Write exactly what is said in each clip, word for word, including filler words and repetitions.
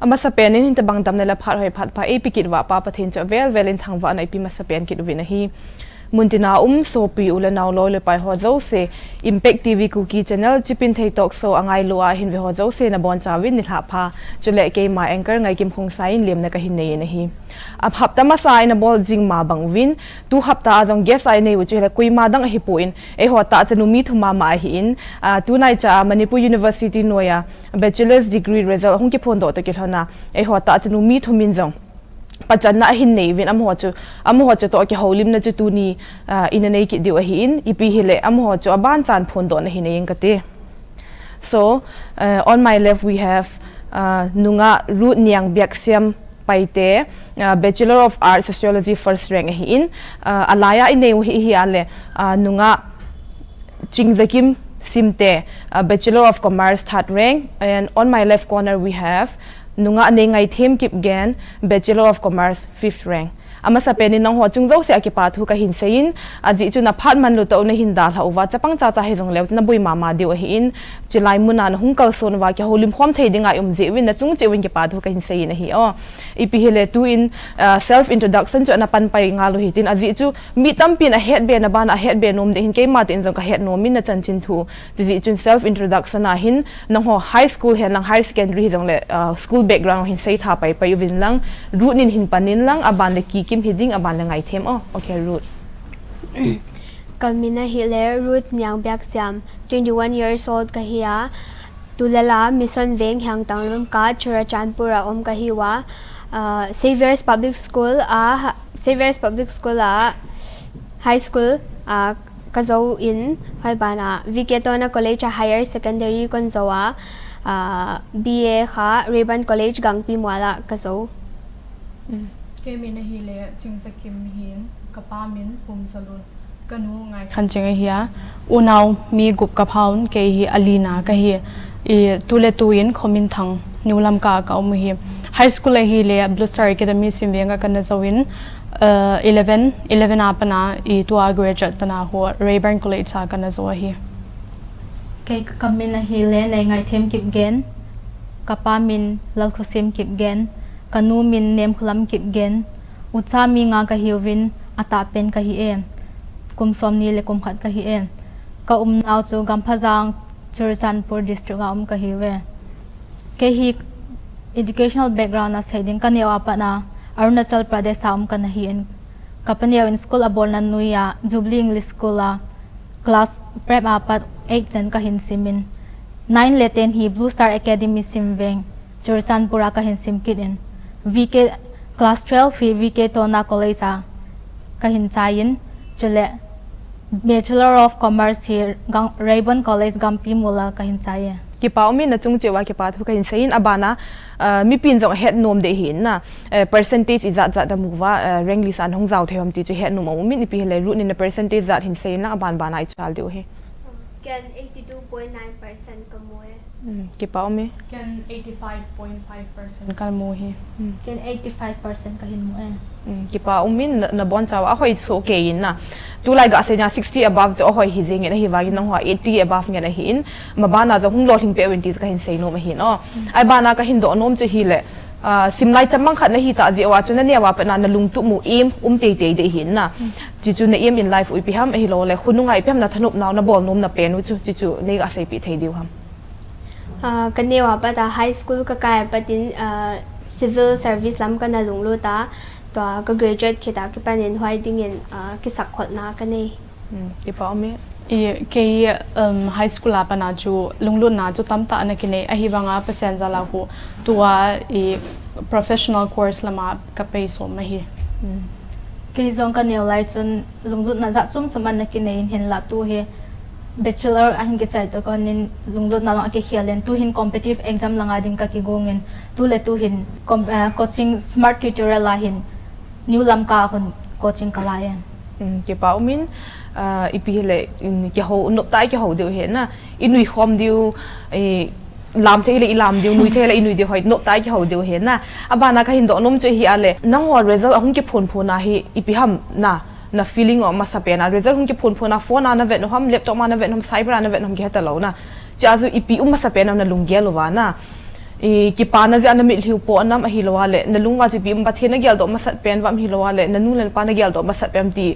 Amasapen in hitabang damna le phat hoi phat pha eipeh kit uva Pa Pathen chu avel vel in thangvahna eipeh masapen kit uvin ahi. Muntina um sopi u le nao loi le pai ho jouse, Impact T V Kuki Channel, Chipinthei Talk Show angailu a hin ve ho jouse nabonchauvin nilhah pha. Chule keima anchor Ngaikim Khongsai in lemna kahin nei in ahi. Ahapta masa a ina bol jing ma bang uvin, tu hapta a jong guest a inei u chu hile koima dang ahipon, eiho tah chanu mi thum mama ahin, ah, tunaicha a Manipur University noiya Bachelor's degree result ahung kiphondoh toh kilhon a, eiho tah chanu mi thum in jong pachatna ahin nei uvin, amaho chu, amaho chu toh kihoulimna chu tuni, ah, ina nei kit diu ahin, ipi hile amaho chu abanchan phondoh na ahi nei ing kati. So, uh, on my left we have, uh, Nunga Ruth Niang Biaksiam Paite, uh, Bachelor of Arts Sociology first rank ahin, uh, alaiya inei u hi, hi ale, uh, Nunga Chingzakim Simte, uh, Bachelor of Commerce third rank, and on my left corner we have Nunga Neingaithem Kipgen, Bachelor of Commerce fifth rank. Amasapen in nangho chung jouse a kipa thu kahin seiyin, ajeh chu naphat manlu tah u nahin dalhah uva, chapang chacha hijongleu naboi mama diu ahin, chulai muna nahung kalson uva kihoulim khom thei dinga i um jeh uvin nachung cheh uvin kipa thu kahin seiyin ahi o. Ipi hile tuin, ah, self introduction chu ana pan pai ngal u hitin, ajeh chu mi tampin ahetbe na bana ahetbe nom ding hin keima tah in jong kahet nom in nachanchin thu. Chujeh chun self introduction a hin, nangho high school hen lang higher secondary hijongle, ah, school background hin seitha pai pai uvin lang, Ruth in hin pan in lang, aban le Kikim hiding, aban le Ngaithem o. Okay, Ruth. Kamin ahile Ruth Niang Biaksiam, twenty-one years old kahi a, tulel a Mission Veng Hiangtang Lamka, Churachandpur a um kahi uva, ah, Saviour's Public School a, Saviour's Public School a high school, ah, kajou in, hoi bana V K Tona College a higher secondary kon jou a, ah, B A kha Rayburn College Gangpimol a kajou. Kemin ahile Chingzakim hin, kapa min Pumzalun, kanu Ngaikhanching ahi a, unao mi gup kaphauvin, kei hi alina kahi, i, tuletuin Khominthang, New Lamka a ka um u hi. High school ahile Blue Star Academy Simveng a kana jouvin, uh, eleven, eleven a pat a, i, tua graduate tana hu Rayburn College a kana jou ahi. Kei kamin ahile Neingaithem Kipgen, kapa min Lalkhosem Kipgen, kanu min Nemkholam Kipgen, ucha mi nga kahiuvin, atahpen kahi e, kum somni le kum khat kahi e. Ka umnau chu Gamphajang, Churachandpur district a um kahiuve. Kei hi educational background a sei ding kaneo a pat a Arunachal Pradesh a um kana hin, kapaneo in school abolna noiya Jubilee English School a class prep a pat eight chan kahin simin, nine le ten hi Blue Star Academy Simveng, Churachandpur a kahin sim kit in, V K, class twelve hi V K Tona College a kahin chaiyin, chule Bachelor of Commerce hi Gang-, Rayburn College Gangpimol a kahin chaiye. Kipa umin, nachung cheh uva kipa thu kahin seiyin, abana, ah, mipin jong ahet nom ding ahin na, eh, percentage ijat jat namu uva, eh, rank list a nahung jao thei ham ti chu het nom aumin, ipi hile Ruth in na percentage jat hin seiyin lang, aban bana ichal diu ahi. Ken eighty-two point nine percent kamu e. Hmm, kipa ume. Ken eighty-five point five percent kamu hi. Hmm. Ken eighty-five percent kahin mu e. Hmm, kipa umin, na, nabonchauva ahoi soh kei in na. Tulai gasei na sixty above chu ahoi hi jeng in, ahivangin nangho eighty above ngen ahin. Mabana jong hung lolhing peh uvin ti chu kahin sei nom ahin o. Hmm. Ahibana kahin doh nom chu hile, ah, simlai chapang khat nahi tah jeh uva chu naneo a pat a nalungtup u aim um teitei ding ahin na. Hmm. Chuchu na aim in life u ipi ham, ahilouleh khonunga ipi ham nathanop nau, nabol nom na pen u chu, chuchu nei gaseipeh thei diu ham. Ah, kaneo a pat a high school kakai a pat in, ah, civil service lam kana lunglut a, tua ka graduate kit a kipan in huai dingin, ah, kisakholna kanei. Hmm, kipa ume. I, kei, um, high school a pat a chu lunglutna chu tamtah ana kinei, ahivanga Pathen jal a hu tua i professional course lama kapai som ahi. Hmm. Kei jong kaneo lai chun lunglutna jat chom chom ana kinei in, hinlah tu hi bachelor ahin kichai toh kon in lunglutna jong akikhel in, tu hin competitive exam langa ding kakigong in, tu le tu hin com-, ah, coaching smart tutorial a hin New Lamka a hin coaching kalai e. Hmm, kipa umin, ah, ipi hile, in, kihou, noptah a kihou diu ahi na, inui khom diu, i, lam thei le ilam diu, nui thei le inui diu, hoi, noptah a kihou diu ahi na. Abana kahin doh nom chu hi ale, nangho result ahung kiphon phon a hi, ipi ham na, na feeling u masapen a, result hung kiphon phon a, phone a navet u ham, laptop a navet u ham, cyber a navet u ham, kihe talou na. Chua chu ipi um masapen a nalunggel uva na. I, kipana jeh a na mitlhi u po nam ahilou a le, na lung uva chu ipi um, Pathen na geldoh masat pen uvam hilou a le, na nu le na pa na geldoh masat pen ti,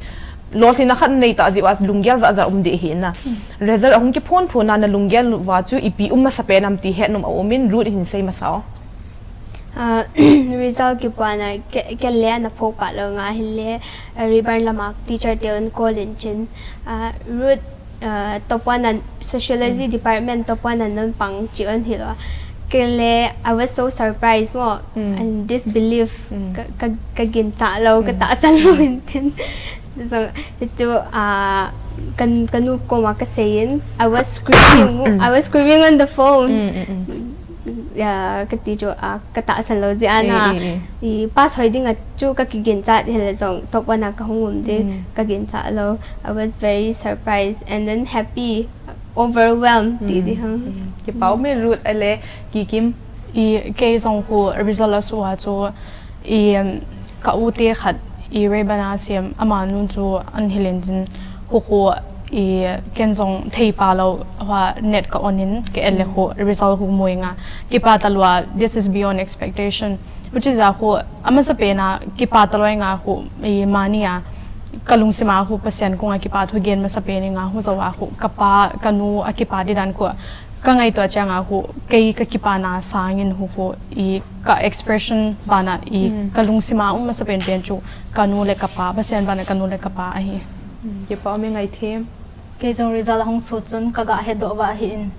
lolhinna khat nei ta jeh uva lunggel jahjah um ding ahi na. Result ahung kiphon phon a na lunggel uva chu ipi um masa pen am ti het nom a um in, Ruth in hin sei masa o. Ah, result kipuana ke, ke le na phok pa lo nga hile, ah, ribbon lama teacher te un call in chin. Ah, Ruth, ah, top one an, sociology department top one an non pang chi un hilo. Ke le, I was so surprised mo, and disbelief, ka, ka, ka gin cha lo, ka tahsan lo in tin. So, chu, ah, kan, ka nu koma ka sei in, I was screaming, I was screaming on the phone. Ya, ka ti chu, ah, ka tahsan lo jeh a na. I, pass hoi ding a chu ka kigin cha hile jong, top one a ka hung um ding, ka gin cha lo. I was very surprised and then happy, overwhelmed ti di ham. Kipa um e Ruth, ale, Kikim. I, kei jong khu result a suh a chu, i, em, ka u te khat, i, Ray-Ban a sem, ama nun chu an hilin chin, khu khu, i, ken jong thei pa lo, hua net ka on in, ka et le khu, result khu mu inga. Kipa talou a, this is beyond expectation. Huchi jeh a khu, amasa pen a, kipa talou inga khu, i, mani a, ka lungsim a khu, Pathen kong a kipa thu gen masa pen inga, hu jeh a khu, ka pa, ka nu, a kipa di dan khu, Ka ngaito a chang a khu, kei ka kipana sangin khu khu, i ka expression bana, i ka lungsima um masa pen pen chu, ka nu le ka pa, Pathen bana ka nu le ka pa ahi. Kipa um e Ngaithem. Kei jong result ahung sut chun, ka ga hedoh va ahi in,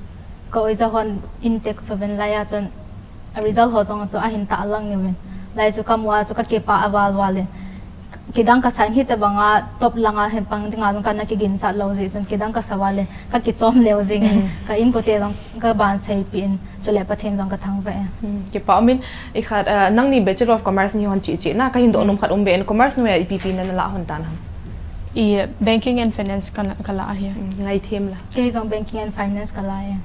ka oja hon in text uvin lai a chun, a result ho jong chu ahin tahlang uvin. Lai chu ka mu a chu ka kipa a val val in. Kidang ka sa in hita banga top langa hin pang dinga jong kana kiginchat lou jeh chun kidang ka sa val in ka kichom leu jing in ka inkote jong ka ban seipi in chule Pathen jong ka thangvah e. Kipa um in i khat, ah, nangni Bachelor of Commerce nahi hon cheh cheh na ka hin doh nom khat um be in commerce noiya ipi ipi nana lah hon tan ham? I banking and finance ka, ka lah ahi. Ngaithem la. Kei jong banking and finance ka lah e.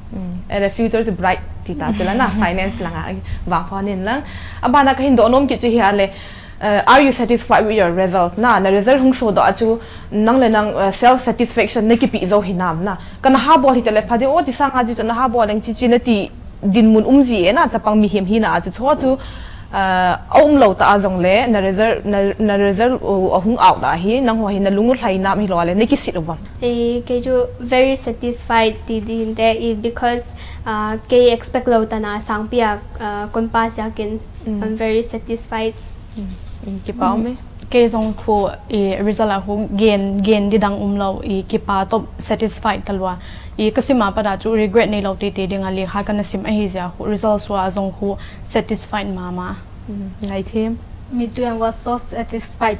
Ahile future chu bright ti ta chu la na finance langa vang pha nin lang. Abana ka hin doh nom kit chu hi ahile, Uh, are you satisfied with your result? Na, na result hung sodoh a chu, nang le nang, uh, self satisfaction na kipe jou hinam na. Kana ha bol hita le pha ding, o, chi sanga chi chu na ha bol leng chi chi nati dinmun um ji e na, chapang mihem hina a chu, chu chu, uh, a um lou ta a jong le, na result, na, na result, uh, ahung out a hi, nangho hi na lung u lhai nam hilou le, na kisit u bang. Eh, kei chu very satisfied ti ding te, eh, because, uh, kei expect lou ta na sangpi a, uh, kon pass a kin, I'm very satisfied. Kipa um e. Kei jong khu i result a khu gen, gen di dang um lou i kipa top satisfied talou a. I ka sim a pat a chu regret nei lou tete ding a lekha kana sim ahi jeh a khu result sua jong khu satisfied mama. Ngaithem. Me too, I was so satisfied.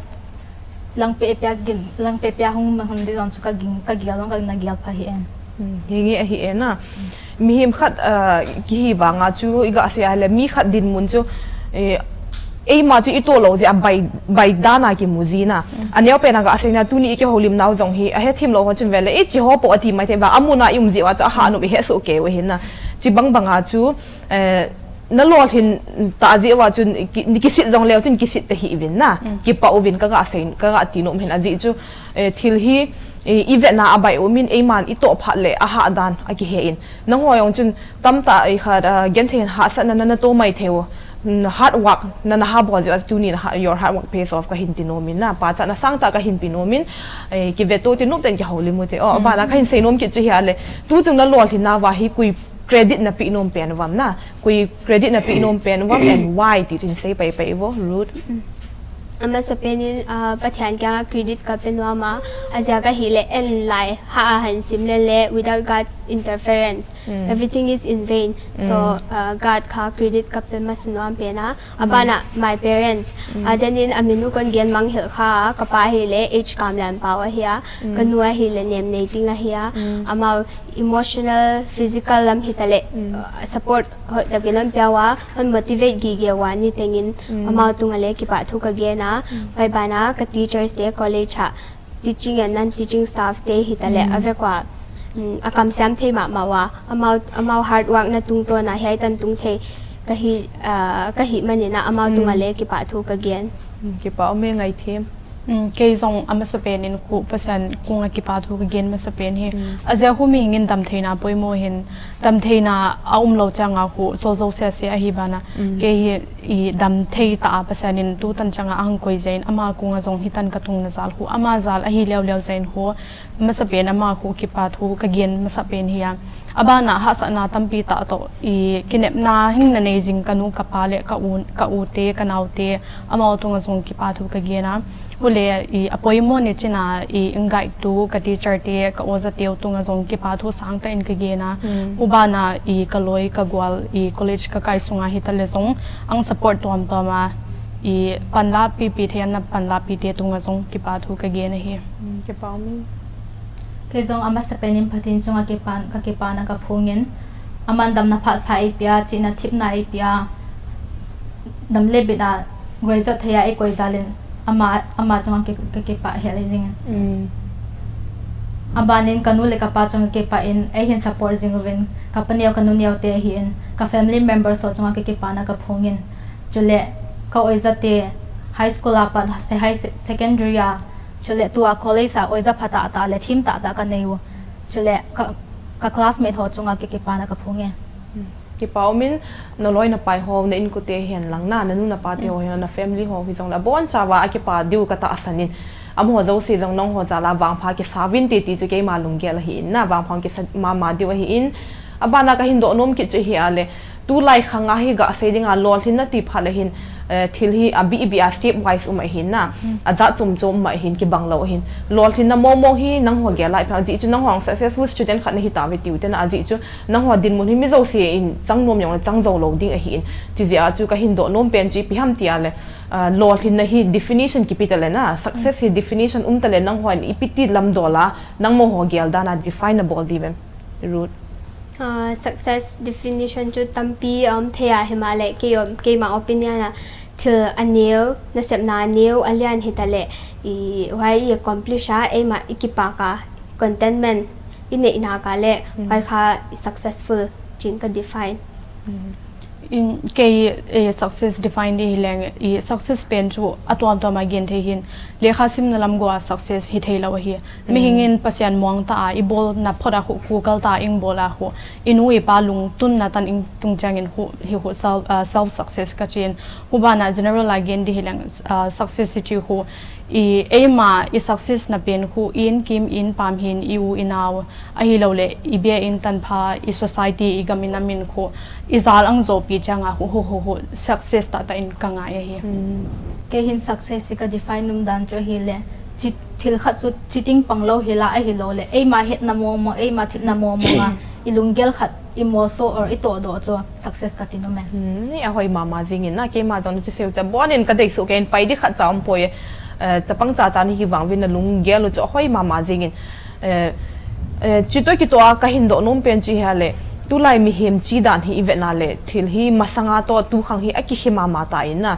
Lang pe pia gin, lang pe pia hung man hung di jong chu ka ging, ka gel jong ka na gel pha hi e. Hinge ahi e na. Mihem khat, ah, kihi vanga chu i ga sei a le mi khat dinmun chu, eh, eima chu i toh lou jeh a bai, bai dan a kimu ji na. Aneo pen a ga sei na tuni i kihoulim nau jong hi, a hethem lou ho chun vele, eh, chi ho po ati mai thei va, amun a i um jeh uva chu a ha nop i he soh kei u hin na. Chi bang banga chu, eh, na lolhin ta jeh uva chun ki, kisit jong leu chun kisit ta hih uvin na. Kipa uvin ka ga sei, ka ga ti nom hin ajeh chu, eh, thil hi, eh, i vetna a bai um in eiman i toh phat le a ha dan a kihe in. Nangho jong chun tamtah i khat, ah, genthei in hahsatna na, na toh mai thei u. Hard work na, na ha bol jeh a tuni na ha, your hard work pays off ka hin ti nom in na. Pachatna sangtah ka hin pe nom in, eh, kivet u te nop ten kihoulim u te. O, abana ka hin sei nom kit chu hi ahile. Tu chung na lolhin na va hi koi credit na pe nom pen uvam na. Koi credit na pe nom pen uvam and why ti tin sei pai pai vo, Ruth. Amasa pen in, ah, Pathen kiang a credit ka pe nom a, ajeh a ka hile en lai, ha a han sim le le, without God's interference, everything is in vain. So, ah, God kha credit ka pe masa nom pen a, abana my parents, ah, then in a min u kon gen mang hel kha, ka pa hile H Kamlanpao ahi a, ka nu ahile Nemneiting ahi a, amau emotional, physical lam hita le, uh, support hoi takin an pia uva, an motivate gige uva ni tengin amau tunga le kipa thu ka gen a, pai bana ka teachers te college a, teaching and non-teaching staff te hita le, a vek uva, um, a kamsiam thei mama uva, amau, amau hard work na tungtawn a hiai tan tung thei ka hi, uh, ka hi manin a, amau tunga le kipa thu ka gen. Kipa um e Ngaithem. Kei jong amasapen in khu Pathen kong a kipa thu kagen masapen hi. Ajeh khu mihing in damtheina poimo hin, damtheina aumlou chang a khu soso sese ahi bana. Kei hi i damthei tah a Pathen in tutan chang a ahung koi jeh in ama kong a jong hitan katung na jal khu, ama jal ahi leo leo jeh in khu, amasapen ama khu kipa thu kagen masapen hi a. Abana hahsatna tampi tah toh i kinepna hing nanei jing kanu kapa le ka u, ka u te, kanao te, amau tung a jong kipa thu kagen a. Hule i apoimo ni chin a i guide tu ka teacher te, ka oja teu tung a jong kipa thu sangtah in kagen a. Ubana i kaloi, kagol, i college kakai sunga hita le jong ahung support tuamtuam a, i panla pipi thei a, na panla pi te tung a jong kipa thu kagen ahi. Kei jong amasapen in Pathen chunga kipan, ka kipana kaphong in, aman damna phat pha eipia, chihna thepna eipia, dam le bit a graduate thei a eikoi jal in, ama, ama chunga ki, ka kipa hel jing in. Abanin kanu le kapa chunga kipa in, eihin support jing uvin, kapa neo kanu neo te hi in, ka family members ho chunga ka kipana kaphong in. Chule ka oja te high school a pat, se high se, secondary a, chule tua college a oja phatah tah le thim tah tah kanei u. Chule ka, ka classmate ho chunga ka kipana kaphong e. Kipa umin, naloi napai ho, na inkote hihen lang na, nanu napa te ho hihen lang, na family ho hijong le, abon chauva akipa diu katahsan in. Amaho jouse jong nangho jal a vangpha kisa uvin te ti chu keima lunggel ahi in na, vangpha kisa mama diu ahi in. Abana kahin doh nom kit chu hi a le, tulai khang a hi gasei ding a lolhinna ti phat le hin, eh, thil hi abih bih a step wise um ahin na, ajat chom chom um ahin, kibang lou ahin. Lolhinna mong mong hi nangho gel a ipi ham, ajeh chu nangho successful student khat nahi tauve tiu te na, ajeh chu nangho dinmun hi mi jouse in chang nom jong le chang jou lou ding ahi in. Ti jeh a chu kahin doh nom pen chu ipi ham ti a le, ah, lolhinna hi definition kipe ta le na, success hi definition um ta le nangho in ipi ti lam dol a, nangho gel dan a define nabol diu vem, Ruth? Ah, success definition chu tampi aum thei a, hima le kei om, keima opinion a thil aneo, nasepna aneo, alian hita le i, huai i accomplish a, eima i kipak a, contentment i neih nak a le, huai kha i successful chin ka define. In, kei, eh, success define di hileng, i success pen chu atuam tuam a gen thei hin, lekha simna lam go a success hi thei lou ahi. Mihing in Pathen muang ta a, i bolna phot a khu, khu kal ta a, ing bol a khu, i nu i pa lungtunna tan ing tung chang in khu, hi khu self, ah, self success ka chin. Hubana general a gen di hileng, ah, success hi chu khu, i eima i success na pen khu, i inkim, i inpam hin, i u, i nao, ahilou le, i bia in tanpha, i society, i gam i nam in khu, i jal ang jopi chang a khu, khu, khu, khu, success tah tah in ka ngai ahi. Kei hin success hi ka define nom dan chu ahile, chi, thil khat chu cheating pang lou hi la ahilou le, eima hetna mong mong, eima thepna mong mong a, i lunggel khat, i moso or i todoh chu success ka ti nom e. Hmm, ni ahoi mama jing in na, keima jong chu seu cha bon in ka dei su kei in pai di khat cha um poi, eh, chapang cha cha ni hi vang vin na lunggel u chu ahoi mama jing in, eh, eh, chutoh kitoh a kahin doh nom pen chu hi a le, tulai mihem chi dan hi i vet na le, thil hi masanga toh tukhang hi akihe mama ta in na.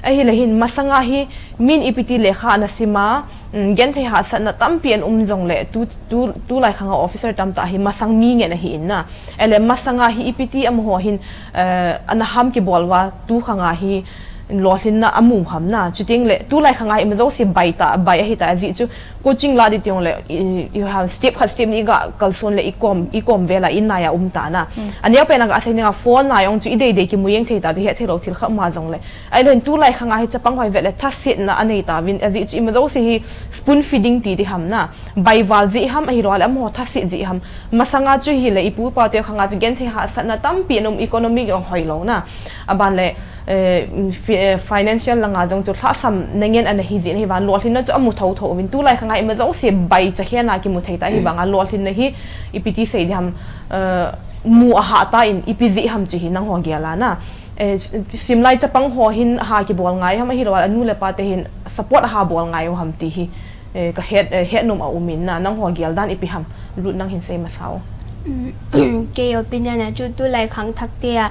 Ahile hin masanga hi min ipi ti lekha ana sim a, um, genthei hahsatna tampi ana um jong le, tu, tu, tulai khang a officer tamtah hi masang mi ngen ahi in na. Ele masanga hi ipi ti amaho hin, eh, ana ham kibol uva, tukhang a hi lolhinna amu ham na. Chuteng le, tulai khang a hi ima jouse bai ta, bai ahi ta, ajeh chu coaching la di teng le, i, i ha step khat step ni i ga kalson le i kom, i kom vel a i nai a um ta na. Aneo pen a ga sei ning a phone na jong chu i dei dei kimu jeng thei ta, chu het thei lou thil kha um a jong le. Ahile hin tulai khang a hi chapang hoi vet le thasetna anei ta uvin, ajeh chu ima jouse hi spoon feeding ti di ham na. Bai val jeh ham ahilou le amaho thaset jeh ham. Masanga chu hile i pu i pa te khang a chu genthei hahsatna tampi ana um, economic jong hoi lou na. Aban le, eh, fi-, eh, financial langa jong chu lhahsamna ngen ana hi jeh na hi vang lolhinna chu amu thotho uvin tulai khang a ima jouse bai cha hen a kimu thei ta hi vang a lolhinna hi ipi ti sei di ham, eh, mu aha ta in ipi jeh ham chu hi nangho gel a na. Eh, simlai chapang ho hin ha kibol ngai ham ahilou le anu le pa te hin support ha bol ngai u ham ti hi, eh, ka het, eh, het nom a um in na, nangho gel dan ipi ham, Ruth nang hin sei masa o. Mm, kei opinion a chu tulai khang thak te a,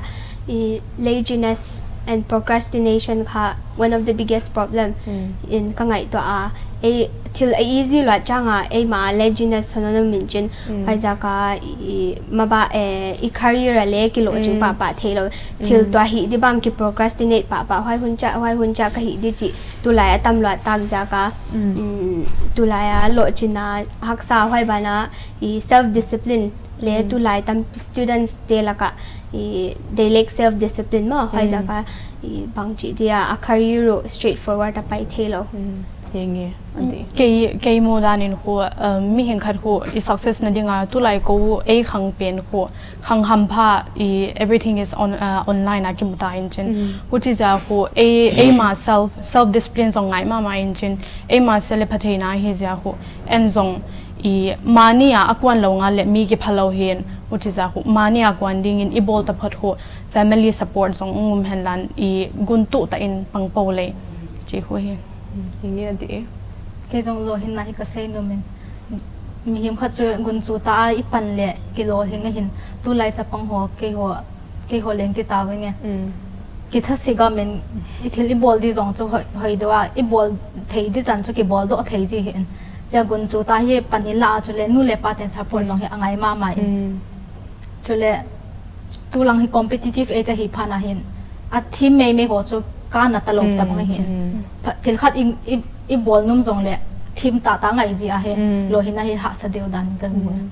i laziness and procrastination kha one of the biggest problem in ka ngaito a, ei thil a easy lou chang a, eima laziness hon um in chin, mm, hoi jaka i, i, maba, eh, i career a le kilo ching, mm, pah pah thei lou. Thil, mm, tua hi di bang ki procrastinate pah pah, hoi hun cha, hoi hun cha ka hi di chi, tulai a tam lou tak jaka, mm, mm, tulai a lo chin a haksa hoi bana i self discipline le, mm, tulai tam students te laka i they lack self discipline mo, hoi, mm, jaka i bang chi dia a career ro straightforward a pai thei lou. Mm. Henge, ati. Kei, kei mu dan in khu, um, mihing khat khu i success na dinga tulai ko ei khang pen khu, khang hampha i everything is on, uh, online a kimu ta in chin. Mm. Huchi jeh a khu ei, eima self, self discipline jong ngai mama in chin. Eima se le phatheina hi jeh a khu en jong i mani a, a kuan lou nga le mi kipha lou hin. Huchi jeh a khu mani a kuan ding in i bol ta phot khu family support jong um hen lan i gun tu ta in pang po le chi khu hi. Hinge ati e. Kei jong lou hin na hi ka sei nom in. Mihem khat chu gun chu ta a i pan le kilo hin a hin. Tulai chapang ho, kei ho, kei ho leng ti ta ve nge. Mm. Ki tha si ga men i thil i bol di jong chu hoi, hoi do a, i bol thei di chan chu ki bol do thei ji hin. Chia gun chu ta hi pan i la chu le nu le pa ten support jong hi a ngai mama in. Mm. Chule, tulang hi competitive age ahi phat na hin, a thim mei mei ho chu ka na ta lou, mm, ta bang hin. Mm. Pha-, thil khat i, i, i bol nom jong le, thim ta ta ngai ji a hi, mm, lou hin a hi hahsa deu dan ka mu. Mm.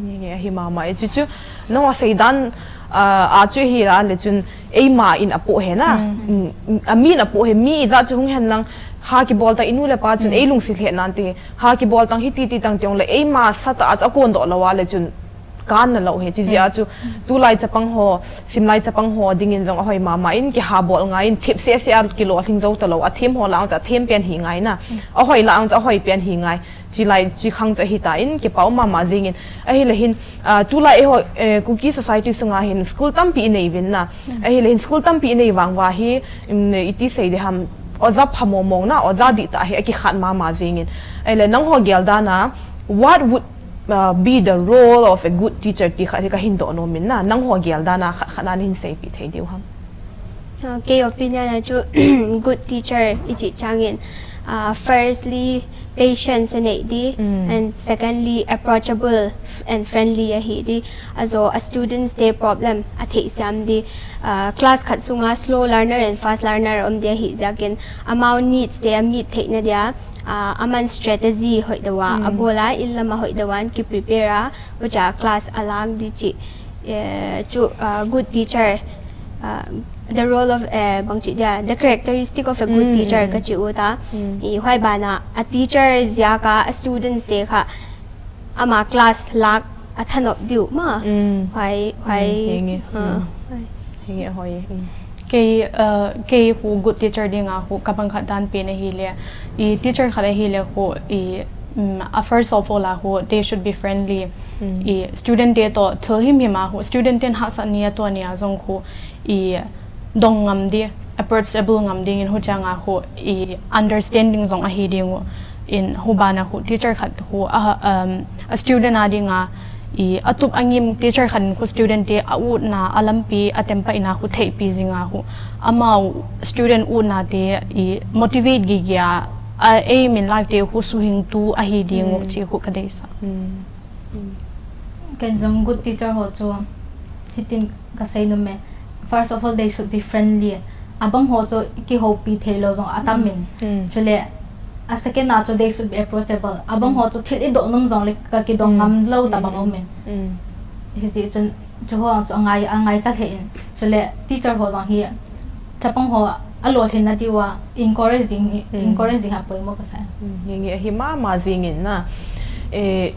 Nge, nge, ahi mama e. Chu chu, nangho sei dan, ah, a chu hi la le chun, eima in a po he na. Mm. Mm, a mi in a po he, mi i ja chu hung hen lang, ha kibol ta i nu le pa chun, mm, ei lungsi lheh nan ti, ha kibol tang hi ti ti tang tiong le, eima sa ta a chu a kon do lou a le chun, kan na lou he, chi jeh a chu, tulai chapang ho, simlai chapang ho ding in jong a hoi mama in ki ha bol ngai in, thip se se a kilo a hling jo ta lou, a thim ho lang chu a thim pen hi ngai na, a hoi lang chu a hoi pen hi ngai, chi lai, chi khang chu ahi ta in, ki pau mama jing in, ahi le hin, ah, tulai e ho, eh, Kuki society sunga hin, school tampi i nei vin na, ahi le hin, school tampi i nei vang va hi, um, i ti sei di ham, oja pha mong mong na, oja di ta hi, a ki khat mama jing in, ahi le nangho gel dan a, what would uh, be the role of a good teacher ti khat hi ka hin do nom in na, nangho gel dan a khat khat na hin sei pi thei diu ham. Uh, kei opinion a chu good teacher i chi chang in, uh, firstly patience a nei di, mm, and secondly approachable f-, and friendly ahi di. Ajo a students te problem a thei siam di, uh, class khat sunga slow learner and fast learner um di ahi jeh in amau needs te a meet thei na dia, ah, aman strategy hoi do a, mm, a bol a, in lam a hoi do a, ki prepare a, ucha class a lang di chi. Eh, chu, ah, good teacher, ah, the role of, eh, bang chi dia, the characteristic of a good, mm, teacher, mm, ka chi u ta. Mm. I hoi bana, a teacher jeh a ka, a students te kha, ama class lak a thanop diu ma. Mm. Hoi, hoi. Mm, henge. Ah, mm. Hoi. Henge hoi. Mm. Kei, uh, kei khu good teacher dinga khu ka bang khat dan pen ahi le. I teacher khat ahi le khu i, mm, a first of all a khu they should be friendly. Mm. I student te to thil him him a khu student ten hahsat ni a to ni a jong khu i dong ngam di, approachable ngam ding in huchang a khu i understanding jong ahi ding u. In hubana khu teacher khat khu a, um, a student a dinga i atup angim teacher khat in khu student te a utna, a lampi, a tempa ina khu theipi jing a khu amau student utna te i motivate gigi a, a aim in life te khu suhing tu ahi ding u, mm, chi khu ka deisah. Mm. Mm. Ken jong good teacher ho chu hitin ka sei nom e. First of all, they should be friendly. Abang ho chu kihoupi thei lou jong atam in. Mm. Chule, a second a chu they should be approachable. Abang ho chu thil i do nom jong le ka kidong ngam lou ta bang um in. Mm. Hijeh chun, chu ho chu angai, angai cha lheh in. Chule, teacher ho jong hi, chapang ho a lolhin na diu a, encouraging, mm, encouraging a poimo ka sa. Mm, nge nge ahi mama jing in na. Eh,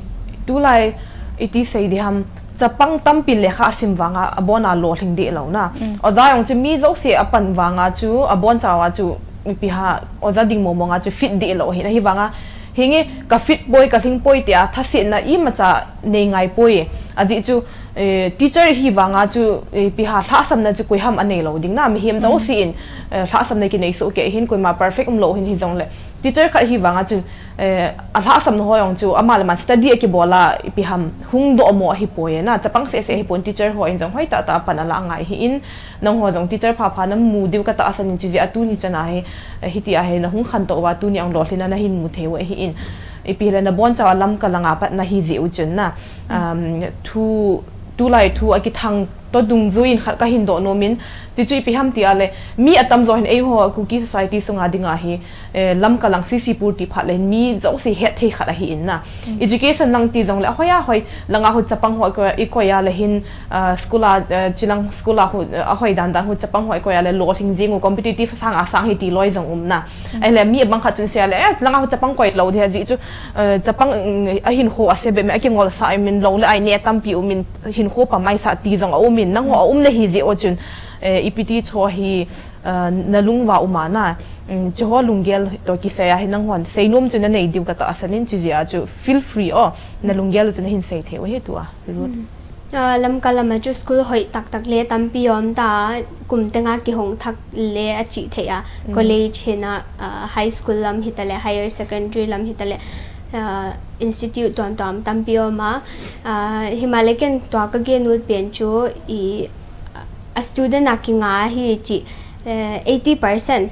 tulai i ti sei di ham, chapang tampi lekha sim vanga abon a lolhing di lou na. Mm. Oja jong chu mi jouse a pan vanga chu abon chawa chu ipi ha oja ding mong mong a chu fit di lou hin ahi vanga hinge ka fit poi, ka lhing poi tia thasetna imacha nei ngai poi. Ajeh chu, eh, teacher hi vanga chu, eh, ipi ha lhahsamna chu koi ham a nei lou ding na, mihem jouse in, eh, lhahsamna kinei soh kei hin koima perfect um lou hin hijong le. Teacher khat hi vanga chun, eh, alhahsamna ho jong chu, ama le ama study akibol a, ipi ham, hung doh mo ahi poi na, chapang seh seh ahi pon teacher ho in jong hoi tah tah a pan ala ngai hi in, nangho jong teacher pha pha namu diu katahsan in chujeh a tuni chan a hi, eh, hiti a hi nahung khantou uva tuni a lolhin a nahin mu thei u ahi in, ipi le nabonchauva Lamka langa pat nahi jeh u chun na, um, thu, tulai thu akithang to dungjuiyin khat kahin doh nom in, ti chu ipi ham ti a le, mi atamjo hin eiho Kuki society sunga dinga hi, eh, Lamka lang C C Pur ti phat le hin mi jouse hetthei khat ahi in na. Education lang ti jong le, ahoi ahoi, langa hu chapang ho i koi a le hin, ah, school a, eh, chilang school a hu, eh, ahoi dan dan hu chapang ho i koi a le lolhing jing u competitive sang a sang hi ti loi jong um na. Ahile mi bang khat chun sia le, eh, langa hu chapang koi lou ding ahi jeh chu, eh, chapang, mm, ahinkho ase be me, akingolsa a um in lou le ai ne tampi um in hinkho pamai sa ti jong a um in, nangho a um le hi jeh u chun, eh, ipi ti chu hi, eh, nalung uva um a na, mm, chuho lunggel toh kisai a hi nanghon seinom chu nanei diu katahsan in chujeh a chu feel free o, nalunggel chu nahin sei thei u hi tua. Ah, Lamka lama chu school hoi tak tak le tampi um ta, kum tenga kihong thak le achi thei a. College hina, ah, high school lam hita le, higher secondary lam hita le, ah, institute tuam tuam tampi um a. Ah, hima le ken tua kagen ut pen chu i, a student a kinga hi chi, eh, eighty percent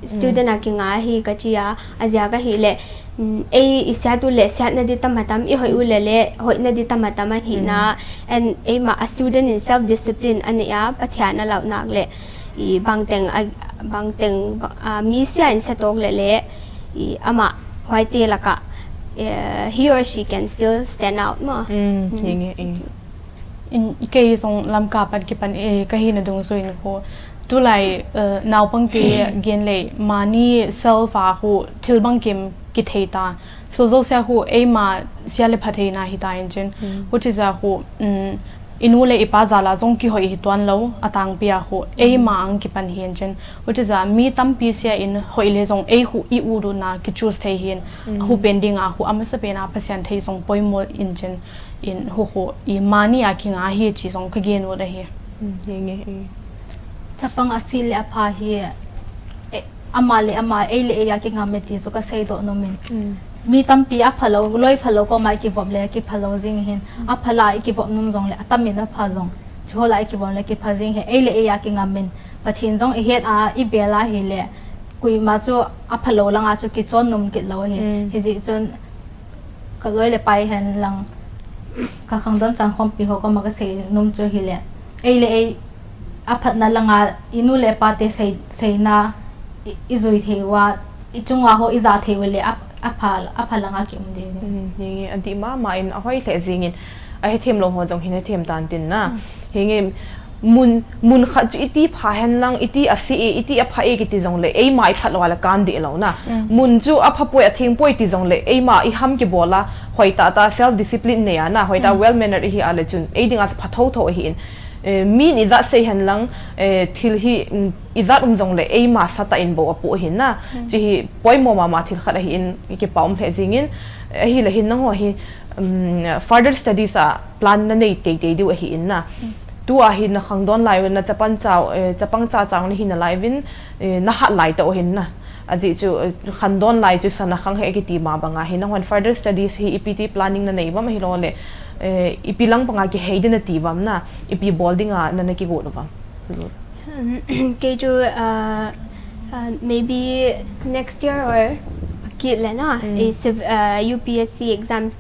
student a kinga hi kachi a, ajeh kahi le, mm, ei i siat u le siatna di tam atam, i hoi u le le hoina di tam atam ahi na, and eima a student in self discipline anei a, Pathen a lau nak le, i bangteng a, bangteng, ah, mi sia in setok le le, i ama hoite laka, eh, he or she can still stand out mo. Mm, hinge, eh. In, kei jong Lamka pat kipan e, kahina dungjuiyin khu. Tulai, eh, naopang te gen le, mani self a khu, thil bangkim kithei ta. Sil jouse a khu, eima sia le pha theina hita in chin. Huchi jeh a khu, mm, i nu le i pa jal a jong kihoi hi tuan lou, atangpi a khu, eima ang kipan hi in chin. Huchi jeh a mi tampi sia in hoi le jong ei khu i u du na ki choose thei hin. Hu pen ding a khu, amasa pen a Pathen thei jong poimo in chin. In hu khu, i mani a kinga hi chi jong kagen ut ahi. Mm, hinge, eh. Chapang ase le apha hi, eh, ama le ama, ei le ei a kingam e ti chu kasei doh nom in. Mi tampi apha lou, loi pha lou koma i kivop le kipha lou jing hin. Apha la i kivop nom jong le, atam in apha jong. Chuho la i kivop le kipha jing hi, ei le ei a kingam in. Pathen jong i het a, i bel a hi le. Koima chu apha lou langa chu kichon nom kit lou hi. Hijeh chun, ka loi le pai hen lang, ka khangdon chang khompi ho koma kasei nom chu hi le. Ei le ei, aphatna langa, i nu le pa te sei, seina, i, i jui thei uva, i chunga ho, i ja thei u le, ap-, apha, apha langa ki um ding. Mm, hinge, adih mama in ahoi lheh jing in, ahethem lou ho jong hin hethem tan tin na. Hinge, mun, mun khat chu iti pha hen lang, iti ase e, iti apha e kiti jong le, eima i phat lou a le kan dih lou na. Mun chu apha poi, atheng poi ti jong le, eima i ham kibol a, hoi tah tah self discipline nei a na, hoi tah well mannered i hi a le chun, ei dinga pha tho tho ahi in. Eh, min ijat sei hen lang, eh, thil hi, mm, ijat um jong le, eima sa tah in bou apoh ahi na. Chi hi poimo mama thil khat ahi in, i kipa um lheh jing in, ahi le hin nangho hi, um, further studies a plan nanei tei tei diu ahi in na. Tua hi na khangdon lai u na chapang chau, eh, chapang cha chau na hi na lai vin, eh, na hat lai tah u hin na. Ajeh chu, eh, khangdon lai chu sana khang he kiti ma banga hi nahon further studies hi ipi ti planning nanei uvam ahilou le, eh, ipi lang banga kihei ding nati uvam na, ipi bol dinga na, na kigot uvam. Kei chu, uh, uh, maybe next year or akit le na, eh, civ-, uh, U P S C exam,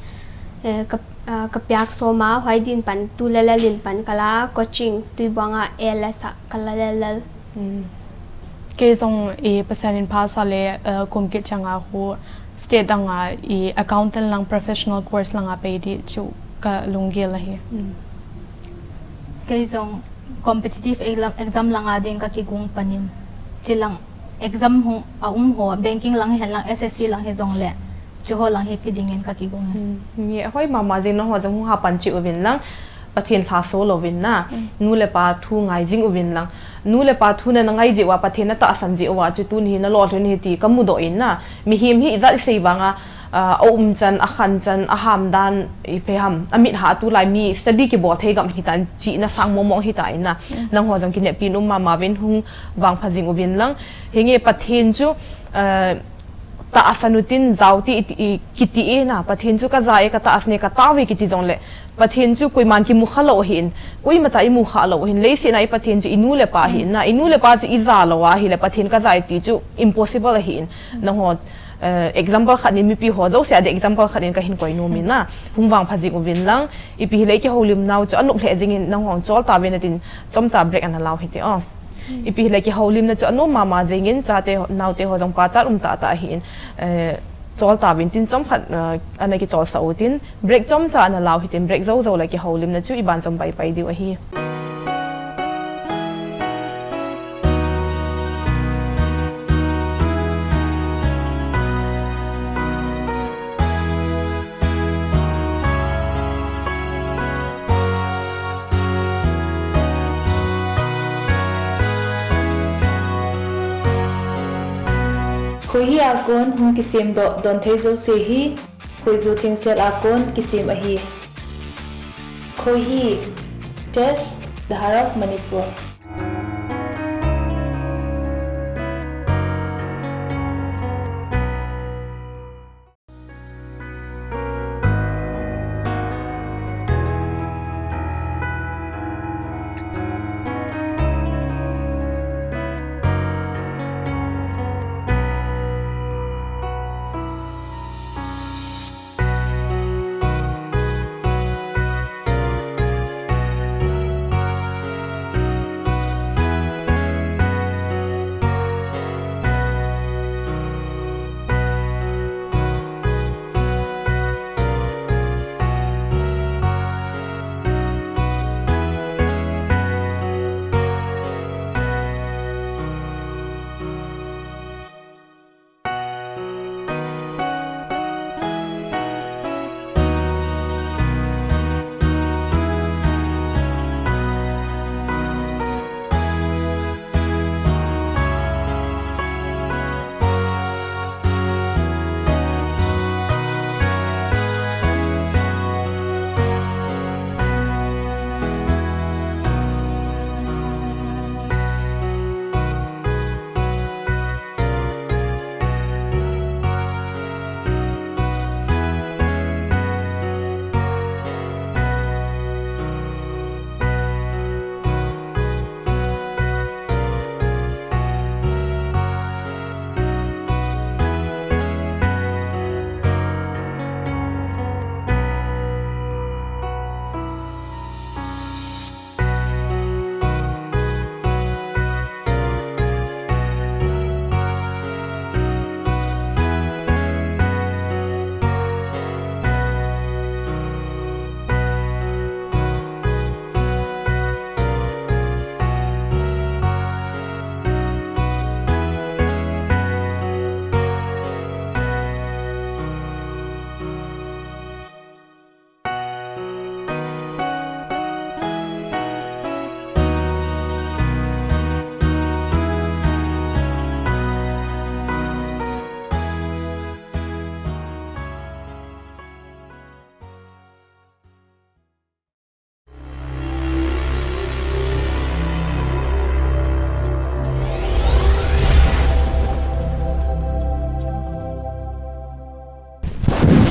eh, ka, uh, ka piak soma, huai din pan, tu le le lin pan kala, coaching, Tuibuong a A L S a kala le le. Kei jong i Pathen in pha sa le, uh, kum kit changa khu state danga i accountant lang professional course langa pei di chu ka lunggel ahi. Kei jong competitive exam, exam langa ding ka kigung panin. Chilang exam hung a um ho, banking lang hen lang, S S C lang hi jong le. Chuho lang hi pi dingin ka kigung. Ni ahoi mama jing nangho jong hung ha pan chi uvin lang. Pathen lhaso louvin na, nu le pa thu ngai jing uvin lang. Nu le pa thu na, na ngai jeh uva, Pathen na tahsan jeh uva, chu tuni hi na lolhing hi ti ka mudoh in na. Mihem hi ijat isei vanga, ah, a um chan, a khan chan, a ham dan, ipi ham, a mit ha tulai mi study kibol thei gam hitan chi na sang mong mong hita in na. Nangho jong kineppi nom mama uvin hung vangpha jing uvin lang. Hinge Pathen chu, ah, tahsan utin jao ti iti, i, kiti e na, Pathen chu kaja e, katahsan e, katao e kiti jongle, Pathen chu koiman kimukha lou ahin, koimacha imukha lou ahin, leiset a i Pathen chu inu le pa ahin na, inu le pa chu ija lou ahile, Pathen kaja e ti chu impossible ahin, nangho, eh, example khat in mipi ho jouse a ding example khat in kahin koi nom in na, hung vangpha jing uvin lang, ipi hile kihoulim nau chu anop lheh jing in nangho chol tauvin atin, chomcha break ana lau hite o. Ipi hile kihoulimna chu anom mama jing in, chate ho, naote ho jong pachat um tah tah ahin, eh, chol tauvin tin chomkhat, eh, ana kichol sah utin, break chomcha ana lau hitin, break jou jou le kihoulimna chu i banjom pai pai diu ahi. Khoihi a kon hung kisem doh don thei jouse hi, khoiju thengsel a kon kisem ahi. Khoihi, Test, The Heart of Manipur.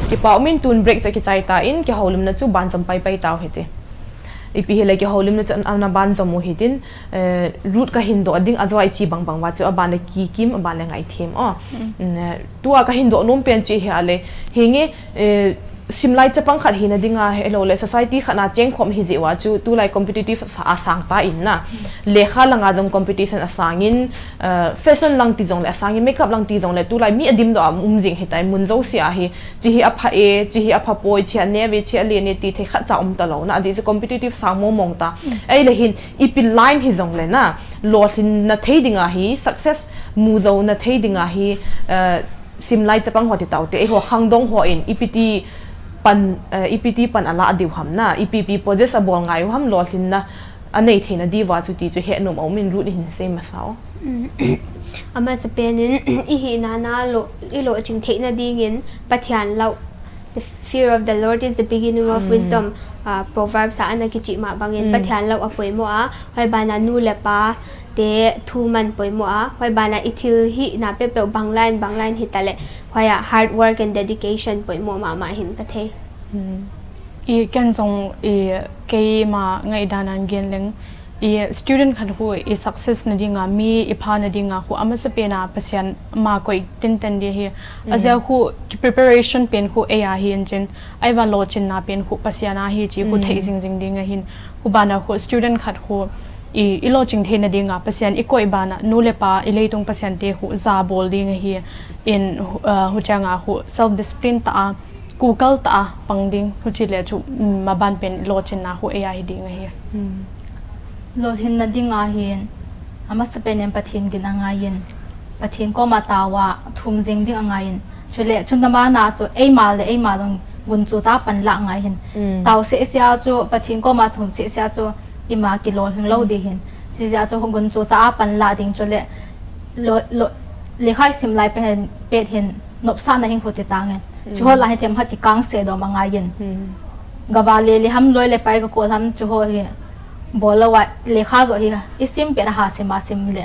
Kipa umin, tun break chu akichai tan, kihoulimna chu banjom pai pai tau hite. Ipi hile kihoulimna chu ana banjom u hitin, eh, Ruth kahin doh ding ajo a ichi bang bang uva chu aban le kikim, aban le ngaithem o. Mm, eh, tua kahin doh nom pen chu hi ale, hinge, eh, simlai chapang khat hina dinga, helou le society khat na chengkhom hi jeh uva chu tulai competitive sa, asang tan na. Lekha langa jong competition asangin, eh, fashion lang ti jongle asangin, makeup lang ti jongle tulai mi adimdoh a um jing hitai, mun jouse a hi, chi hi apha e, chi hi apha poi, chi hi aneo e, chi hi alen e ti thei khatcha um talou na. Ajeh chu competitive sang mong mong ta. Ahile hin, ipi line hi jongle na, lolhinna thei dinga hi, success mu jouna thei dinga hi, eh, simlai chapang ho ti taute, eiho khangdong hon, ipi ti pan, eh, ipi ti pan ala diu ham na, ipi pi possess abol ngai u ham, lolhinna anei theina diuva chu ti chu hetnom aumin Ruth in hin sei masa o. Mm. Amasapen in, ihina na lo, ilolching theina dingin, Pathen lo, the fear of the Lord is the beginning of wisdom. Ah, Proverbs a ana kichih ma bangin, Pathen lo apoimo a, hoiban a nu le pa, te thu man poimo a, hoi bana i thil hina peuhpeuh bang line, bang line hi tale, hoi a hard work and dedication poimo mama hin ka thei. I ken jong i keima ngaidan an gen leng, i student khat hu i success na dinga, mi i pha na dinga hu amasa pena Pasian ma koi tinten di hi. Azia hu ki preparation pen hu ei a hi en chin, ai va lo chin na pen hu Pasian a hi chi hu thei jing jing ding a hin. Hu bana hu student khat hu i, i lo ching thei na dinga Pasian i koi bana nu le pa i leitung Pasian te hu za bol ding a hi in, uh, hu changa hu self discipline ta a, kukal ta a pang ding, hu chi le chu, mm, ma ban pen lo chin na hu ei a hi ding a hi. Lolhin na ding a hin, amasa pen en Pathian gin a ngai in, Pathian koma tawa thum jing ding a ngai in. Chule, chun na ma na chu, ei ma le, ei ma long gun chu ta pan la ngai hin. Tau se sia chu, Pathian koma thum se sia chu, i ma ki lolhin lo di hin. Chi sia chu, gun chu ta pan la ding chule, lo, lo, le khai sim lai pen, pet hin, nop sa na hin khu ti ta nge. Chu hol la hin them ha ki kang se do ma ngai in. Gava le le ham loi le pai ka kol ham chu ho hi. Bol lo wa le kha zo hi. I sim pe na ha sim a sim le.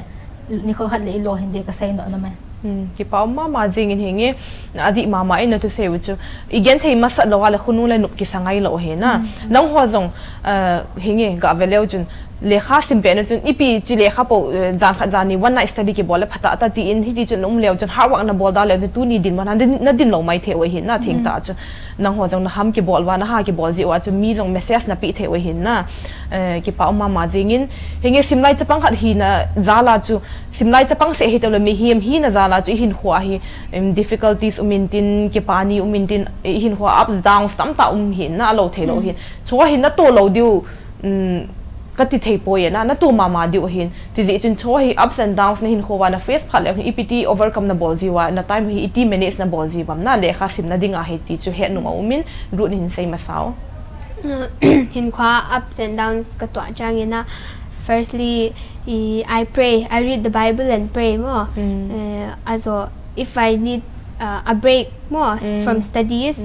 Ni kho khat le i lo hin de ka sei no na me. Hmm, chi pa um mama jing in hinge. A di mama in na tu sei u chu. I gen thei masa lo wa le khunu le nup ki sa ngai lo he na. Nang ho jong, uh, hinge ga ve leo chun. Lekha sim pet na chun, ipi chi lekha po, eh, jan khat jan ni one night study kibol le phatah ta ti in, hiti chun um leo chun hard work na bol da leo chun tuni din man na din, na din lo mai thei u ahi na theng ta chu. Nang ho jong na ham kibol uva, na ha kibol ji uva chu mi jong message na pe thei u ahi na, eh, kipa um mama jing in. Hinge simlai chapang khat hina jal a chu, simlai chapang seh hi tale mihem hina jal a chu i hinkho a hi, em, difficulties um in tin, kipa ni um in tin, i hinkho a ups downs tamtah um hi na a lo thei lo hi. Chu hi na to lo diu, um, ka ti thei poi e na, na tu mama diu hin. Ti jeh chun chu hi ups and downs na hinkho uva na face phat leh hin ipi ti overcome na bol ji uva, na time hi iti manage na bol ji uvam na lekha sim na ding a hi ti chu het nung a um in, Ruth in hin sei masa o. Hinkho a ups and downs ka tuah chang in a, firstly, i, I pray, I read the Bible and pray mo. Eh, ajo, if I need uh, a break mo from studies,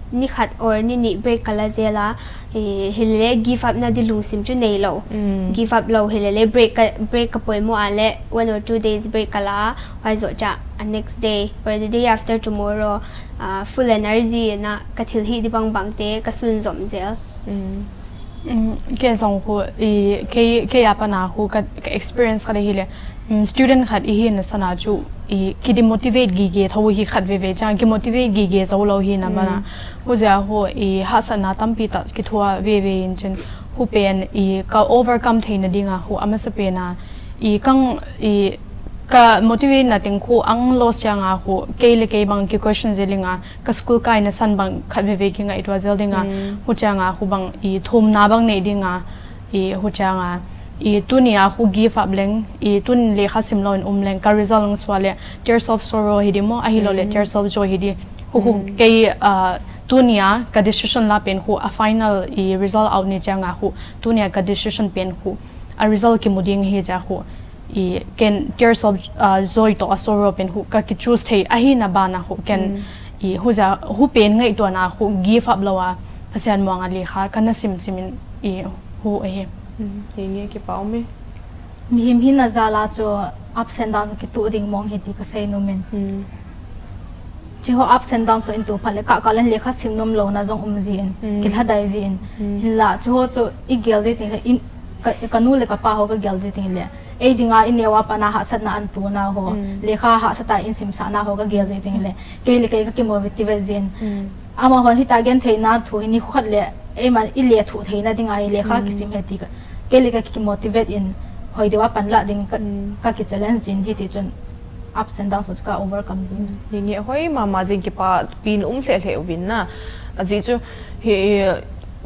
ni khat or ni ni break ka la jel a, eh, hilele give up na di lungsim chu nei lo. Give up lo hilele break ka, break ka poimo a le one or two days break ka la a, huai zo cha a next day or the day after tomorrow, uh, full energy na ka thil hi di bang bang te ka sun zom jel. Mm, kei jong khu, i, kei, kei a pat na khu ka, ka experience khat hi le, mm, student khat i hina san a chu, i, ki demotivate gige tho hi khat veve chang, ki motivate gige jou lou hi na bana. Hu jeh a khu, i, hahsatna tampi tah ki thua veve in chin, hu pen, i, ka overcome theina ding a khu, amasa pen a, i, kang, i, ka motivate na teng khu, ang loss chang a khu, kei le kei bang ki question jel ing a, ka school kaina san bang khat veve ki ngaito jel ding a, hu chang a khu bang i thumna bang nei ding a, i hu chang a, i tuni a khu give up leng, i tun lekha sim lou in um leng, ka result ang sua le tears of sorrow hi di mo, ahi lou le tears of joy hi di. Khu khu kei, ah, tuni a ka decision la pen khu a final i result out ni chang a khu, tuni a ka decision pen khu a result ki mu ding hi ja khu. I ken tears of, uh, joy to a sorrow pen khu ka ki choose thei ahi na bana khu ken i hu ja hu pen ngaito na khu give up lou a Pasian muang a lekha ka na sim sim in i hu ahi. Hinge kipa um e. Mihem hina jal a chu ups and downs ki tu ding mong hi ti ka sei nom in. Chi ho ups and downs ho in tu phat le ka, ka len lekha sim nom lou na jong um ji in, ki lhadai ji in. Hinla, chi ho chu i gel ji ting le, in, ka, ka nu le ka pa ho ka gel ji ting le. Ei ding a i neo a pat na hahsatna an tu na ho. Lekha hahsat a in sim sah na ho ka gel ji ting le. Kei le kei ka ki motivate ji in. Amahon hita gen thei na thu hi ni khu khat le, ei man i le thu thei na ding a i lekha ki sim he ti ka. Kei le ka ki motivate in, hoi deu a pan la ding ka, ka ki challenge ji in hi ti chun. Ups and downs chu ka overcome jin. Hinge hoi mama jing kipa pin um hle hle uvin na. Ajeh chu hi,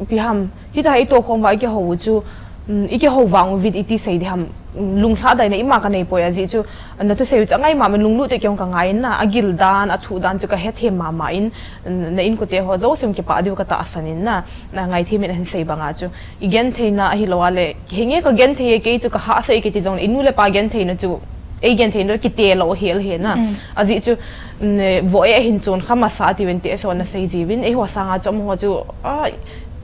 ipi ham, hita i to khom uva i kihou u chu, um, i kihou vang uvin iti sei di ham, um, lunglhadai na ima ka nei poi ajeh chu, na thusei u chu angai mama in lunglut tah kei jong ka ngai in na, agil dan, athu dan chu ka hethem mama in, um, na inkote ho jouse jong kipa diu ka tahsan in na, na ngaithem in ahin sei bang a chu. I genthei na ahilou a le, hinge ka genthei e kei chu ka hahsa e kiti jong le, i nu le pa genthei na chu, ei genthei na kite lou hel he na. Ajeh chu, mm, vo e ahin chon kha masa ati uvin ti e so na sei ji uvin, eiho sang a chu amaho chu, a,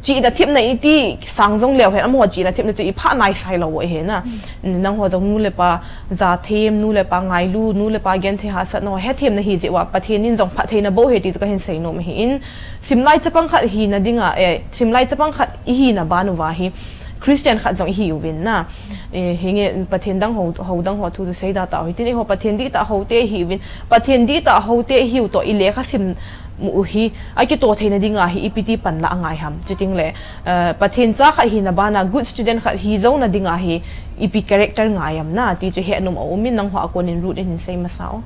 chihna themna iti sang jong leu hen, amaho chihna themna chu ipha naisai lou u ahi na. Nangho jong nu le pa jathem, nu le pa ngailu, nu le pa genthei hahsatna ho hethem nahi jeh uva Pathen in jong phatthei nabol u ahi ti chu kahin seinom ahin, simlai chapang khat hina dinga, eh, simlai chapang khat ihina ban uva hi Christian khat jong ihiuvin na. Eh, hinge Pathen dang ho, ho dang ho thu chu seida tau hitin, eiho Pathen dihtah hote ihiuvin, Pathen dihtah hote ihiu toh ilekha sim u hi akitoh theina dinga hi ipi ti panla angai ham. Chuting le, eh, Pathen cha khat hina bana good student khat hi jouna dinga hi ipi character ngai ham na ti chu hetnom aumin, nangho a konin Ruth in hin sei masa o.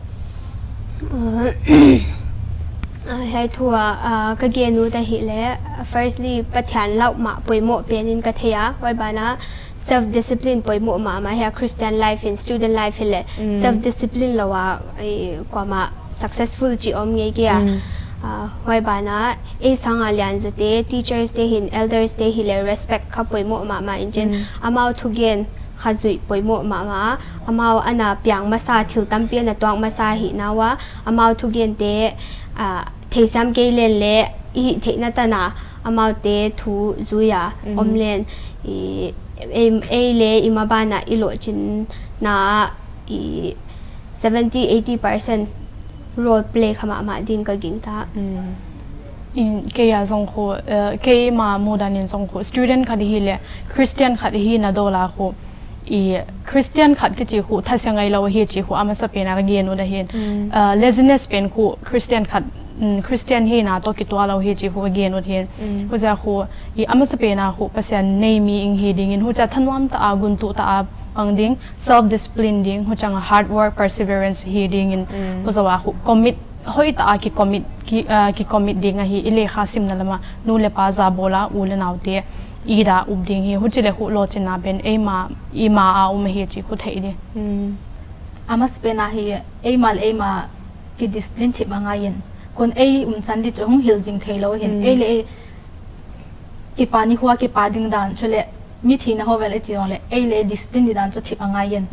Ah, hei thu a, ah, kagel u ahile, firstly, Pathen lau ma poimo pen in kathei a, huai bana self discipline poimo mama hi a Christian life in, student life hile, self discipline lou a, eh, kuama successful chi om ngei kei a. Ah, huai bana, ei sanga lian jote, teachers te hin, elders te hile respect kha poimo mama in chin, amau thugen kha jui poimo mama, amau ana piang masa, thil tampi ana tuak masa hina uva, amau thugen te, ah, theisiam kei len le, ihi theina tana, amau te thu jui a, om len, i, ei, ei le ima bana ilohchinna, i, seventy, eighty percent role play kha mama din kagingta. In kei a jong khu, eh, keima mudan in jong khu, student khat hile, Christian khat hina dol a khu, i Christian khat kichi khu, thase ngailou ahi chi khu, amasapen a kagel u ahin. Ah, laziness pen khu, Christian khat, mm, Christian hina toh kituah lou ahi chi khu kagel u ahin. Huja khu, i amasapen a khu, Pathen nei mi ihi dingin, hucha thanom tah a, guntoh tah a pang ding, self discipline ding, huchang a hard work, perseverance hi dingin, huja khu, commit, hoitah a ki commit, ki, ah, ki commit ding ahi, ilekha simna lama, nu le pa jabol a, u le nao te, ida up ding hi, huchi le khu lohchinna pen, eima, ima a um ahi chi khu thei ding. Amasapen a hi, eima le eima ki discipline thip angaiyin. Kon ei umchan di chu hung hil jing theilou hin. Ei le ei kipa nikho a kipa ding dan, chule mithi na ho vel e chi jongle, ei le discipline di dan chu thip angaiyin.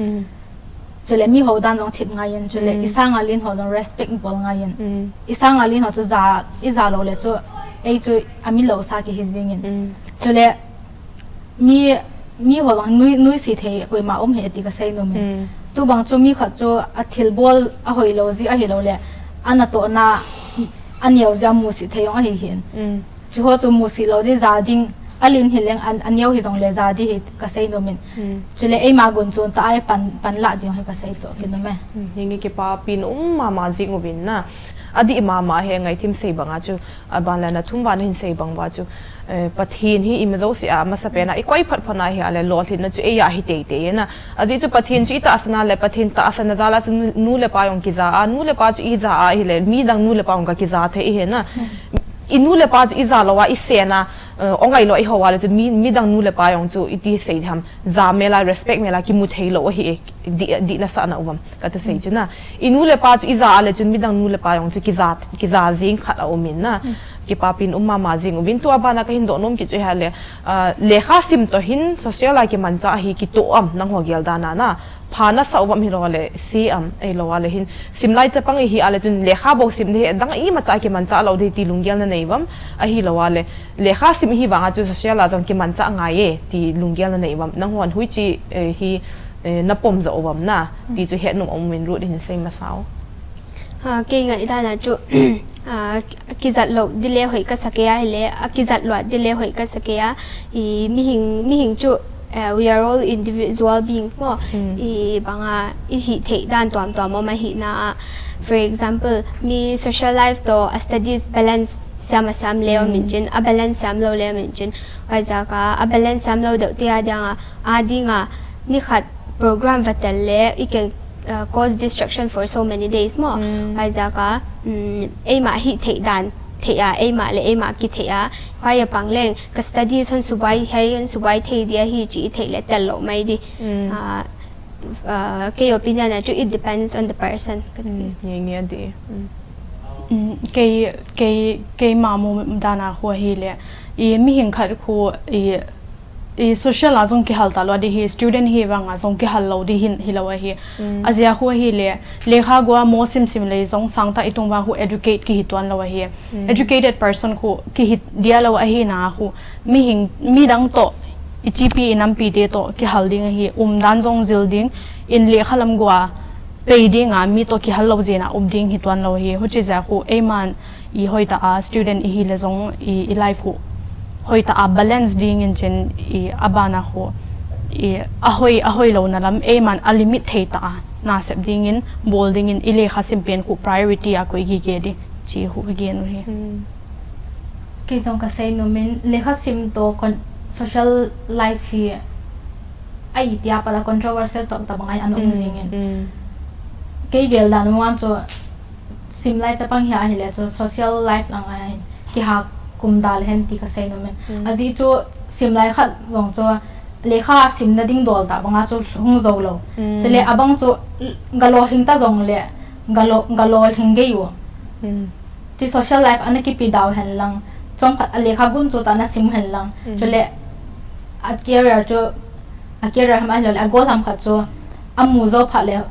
Chule miho dan jong thip ngaiyin. Chule isanga len ho jong respect bol ngaiyin. Isanga len ho chu ja, ija lou le chu, ei chu amilou sa kihi jingin. Chule mi, miho jong nui, nuisat thei koima um ahi ti kasei nom e. Tubang chu mi khat chu athilbol ahoilou ji ahilou le, anatohna aneo ji amusit thei jong ahi hin. Chuho chu musit lou di ja ding, alen hileng an, aneo hi jongle ja di hi kasei nom in. Chule eima gunchon tah a pan, panla ding hi kasei toh kinom e. Hinge kipapi nom mama jing uvin na. Adih mama hi ngaithim sei banga chu, aban le na thum uva nahin sei bang uva chu, eh, Pathen hi ima jouse a, amasapen a, ikoi phat phat na hi a le, lolhinna chu eia hi teitei na. Ajeh chu Pathen chu itahsan a le, Pathen tahsan na jal a chu nu, nu le pa jong kija a, nu le pa chu ija a hile, midang nu le pa jong kakija thei ahi na. I nu le pa chu ija lou a, isen a, eh, ongai lou a iho a le chu mi, midang nu le pa jong chu iti sei ham, ja mel a, respect mel a, kimu theilou ahi e, di, dihna sahna um am. Kati sei chu na. I nu le pa chu ija a le chun midang nu le pa jong chu kija, kija jing khat aum in na. Kipapin um mama jing uvin, tua bana kahin dohnom kit chu ahile, ah, lekha sim toh hin social a kimanchah hi kitoh am nangho gel dan a na. Pha nasa uvam hilou le, se am, ahilou le hin. Simlai chapang ihi a le chun lekha bou sim ding hi dang imacha kimanchah lou ding ti lunggel nanei uvam, ahilou le. Lekha sim ihi vanga chu social a jong kimanchah ngai e ti lunggel nanei uvam. Nanghon huichi, eh, hi eh, napom jo uvam na, ti chu hetnom aumin Ruth in sei masa o. Ah, kei ngaidana chu, ah, kijat lou di le hoi kasa kei a hile, akijat lou di le hoi kasa kei a, i mihing, mihing chu, eh, we are all individual beings mo. I banga, ihi thei dan tuam tuam um ahi na. For example, mi social life toh a studies balance siam a siam leu min chin, a balance siam lou leu min chin. Huaijiaka, a balance siam lou deuh te a dinga, a dinga, nikhat program vatel le, i can, uh, cause destruction for so many days mo. Huaijiaka, um, eima hi thei dan, thei a, eima le eima kithei a. Huai a pang leng, ka studies hon subai, hei hon subai thei dia hi chi i thei le tel lou mai di. Ah, ah, kei opinion a chu it depends on the person. Nge nge di. Kei, kei, keima mudana khu ahile, i mihing khat khu, i i social a jong kihal talou ding hi, student hi vang a jong kihal lou ding hin, hilou ahi. Ajeh a khu ahile, lekha gua mo sim sim lei jong sangtah i tung vang khu educate kihi tuan lou ahi. Educated person khu kihi dia lou ahi na khu, mihing, midang toh, i chipi i nampi te toh kihal ding ahi, umdan jong jil ding, in lekha lam gua pei ding a, mi toh kihal lou jeh in a um ding hi tuan lou ahi. Huchi jeh a khu, eiman i hoitah a student i hi le jong i, i life khu hoitah a balance ding in chin i abana khu i ahoi, ahoi lou na lam eiman a limit thei tah a na sep ding in bol ding in i lekha sim pen khu priority a koi gige ding chi khu ka gen u hi. Kei jong ka sei nom in lekha sim toh con- social life hi a itia pala controversial toh tabang ai an um jing in. Kei gel dan muan chu sim lai chapang hi ahile chu social life lang a hin kiha kum dal hen ti ka sei nom in. Ajeh chu sim lai khat jong chu lekha sim na ding dol tabang a chu hung jou lou. Chule abang chu galo hing ta jong le galo, galo hing gei u. Ti social life ana kipi dau hen lang. Chom khat a lekha gun chu ta na sim hen lang. Chule a career chu a career ham ahilou le a goal ham khat chu amu jou phat le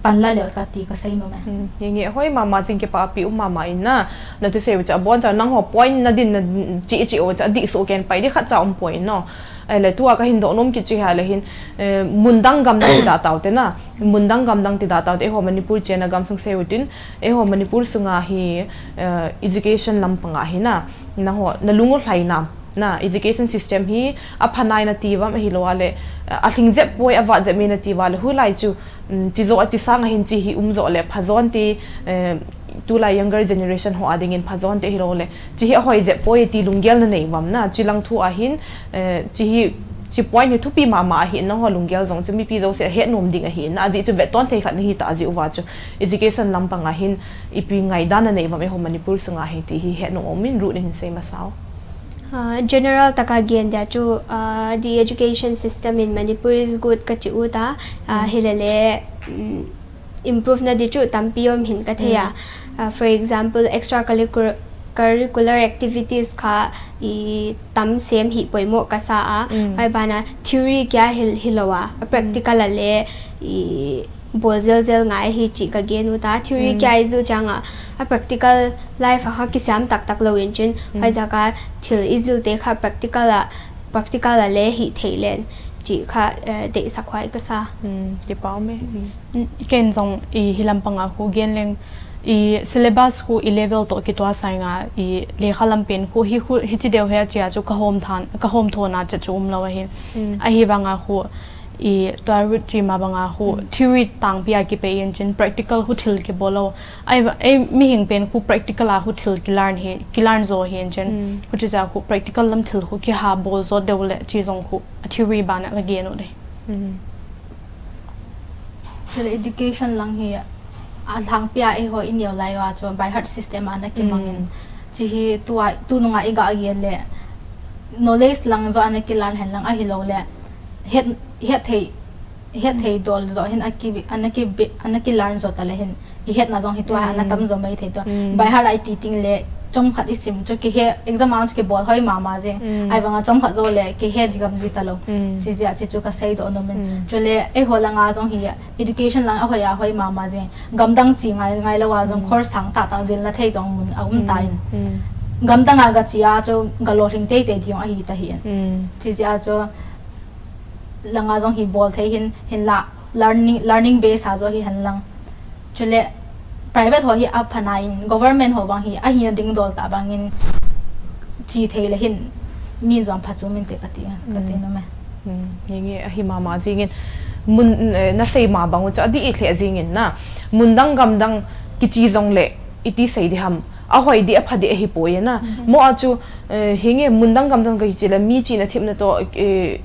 pan la le ka ti ka sei nom e. Nge nge hoi mama jing kipa api um mama in na. Na ti sei u cha bon cha nang ho point na din na chi chi o cha di so ken pai di khat cha um point no. Ai le tua ka hin doh nom kit chi ha le hin, eh, mun dang gam dang ti da tau te na. Mun dang gam dang ti da tau te eiho Manipur chena gam sung sei u tin. Eiho Manipur sunga hi, eh, education lampang a hi na. Na ho, na lung u hlai nam. Na education system hi a phanai na ti vam ahilou a le, eh, a hling jep poi a vat jep me na ti va le hu lai chu, um, chi jo a chi sang a hin chi hi um jo le pha jon ti, eh, tulai younger generation ho a ding in pha jon ti ahilou le. Chi hi a hoi jep poi ti lunggel na nei vam na, chi lang thu a hin, eh, chi hi, chi point hi thupi mama a hin na ho lunggel jong chu mipi jo se a het nom ding a hin na, ajeh chu vet ton thei khat na hi ta ajeh u va chu education lampang a hin ipi ngaidan na nei vam eiho Manipur sunga hi ti hi het nom um in ru na hin sei masa u. Ah, general taka gen dia chu, ah, the education system in Manipur is good ka chi u ta, ah, hi le le, um, improve na di chu tampi um hin ka thei a. Ah, for example, extra curricular activities kha i tam sem hi poimo ka sa a. Hai bana theory kia hil, hilou a, a practical a le i bol zel zel ngai hi chi ka gen u ta. Theory kia i zil chang a, a practical life a kha kisam tak tak lou in chin. Hai zaka thil i zil te kha practical a, practical a le hi thei len chi kha, eh, dei sak huai ka sa. Kipa um e. Ken jong i hi lampang a khu gen leng i syllabus khu i level toh kitoh a sai nga i lekha lam pen khu hi khu hi chi deu he a chia chu ka hom than, ka hom thon a cha chu um lou ahin. Ahi vang a khu i tua root chi ma bang a khu theory tang pi a ki pe in chin practical khu thil ki bol lou. Ai, ai mihing pen khu practical a khu thil ki learn hi, ki learn jo hi in chin. Khu chi ja khu practical lam thil khu ki ha bol jo deu le chi jong khu a theory bana ka gen u de. Chule education lang hi a lhangpia eiho i neo lai uva chu by heart system a na kimang in. Chi hi tua, tunung a i ga gen le knowledge lang jo ana ki learn hen lang ahilou le het, het thei, het thei dol jo hin a ki, ana ki, ana ki learn jo ta le hin. I hetna jong hi tua ana tam jo mai thei tua. By heart a i ti ting le chomkhat i sim chu kihe exam a chu kibol hoi mama jing. Ai vang a chomkhat jo le kihe ji gam ji ta lou. Chi jia chi chu ka sei doh nom in. Chule eiho lang a jong hi education lang a hoi a hoi mama jing. Gamdang chi ngai ngai lou a jong course sang tah tah jil na thei jong mun a um ta in. Gamdang a ga chi a chu ga lolhing tei tei ding ahi ta hi in. Chi jia chu lang a jong hi bol thei hin, hin la learning, learning base a jo hi hen lang. Chule private ho hi a phana in government ho bang hi a hi na ding dol ta bang in chi thei le hin min jong pha chu min te ka ti, ka ti nom e. Nge nge ahi mama jing in mun, eh, na sei ma bang u chu a di i lheh jing in na. Mun dang gam dang kichi jong le i ti sei di ham. A hoi di a pha di ahi poi na. Mo a chu, eh, hi nge mun dang gam dang ka kichi le mi chi na thim na to, eh,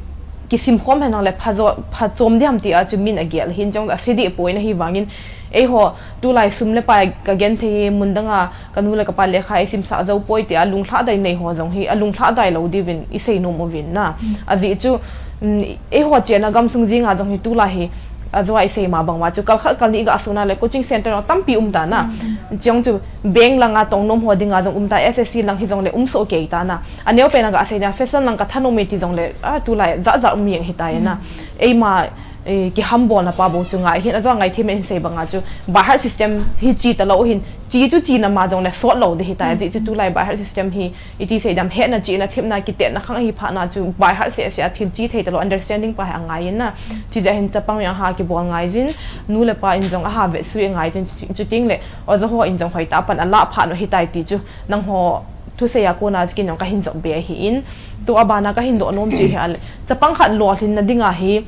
kisim khom hen lang le pha jo, pha chom di ham ti a chu min a gel hin jong a se di poi na hi vang in. Eiho tulai sum le pai ka gen thei hi mun dang a ka nu le ka pa lekha i sim sa jo poi ti a lunglha dai nei ho jong hi a lunglha dai lou di vin i sei nom u vin na. A ji chu, mm, eiho chena gam sung jing a jong hi tulai hi Ajou a isei ma bang uva chu kal khat kal ni iga suna le coaching center jong tampi um tan a. Chujong chu bank langa tongnom ho dinga jong um tan, S S C lang hijongle um soh kei tan a. Aneo pen a gasei na fashion lang kathanom e ti jongle, a, tulai jat jat um jeng ahitai na. Eima, eh, kihambolna pa bou chu ngai hin, ajou a ngaithem in sei banga chu by heart system hi che talou hin, che chu che na ma jongle sot lou ding ahitai. Ajeh chu tulai by heart system hi iti sei dam, hetna, chihna, themna, kitetna khang ahi phat na chu by heart seh seh a thil che thei talou, understanding pa hi angai in na. Chujeh hin chapang jong aha kibol ngai jin, nu le pa in jong aha vetsui ngai jin, chu, chuteng le, ajou ho in jong hoitah a pan alah phat u ahitai ti chu, nangho thusei a kona chu kin jong kahin jop be ahi in. Tua bana kahin doh nom chu hi ale, chapang khat lolhinna dinga hi,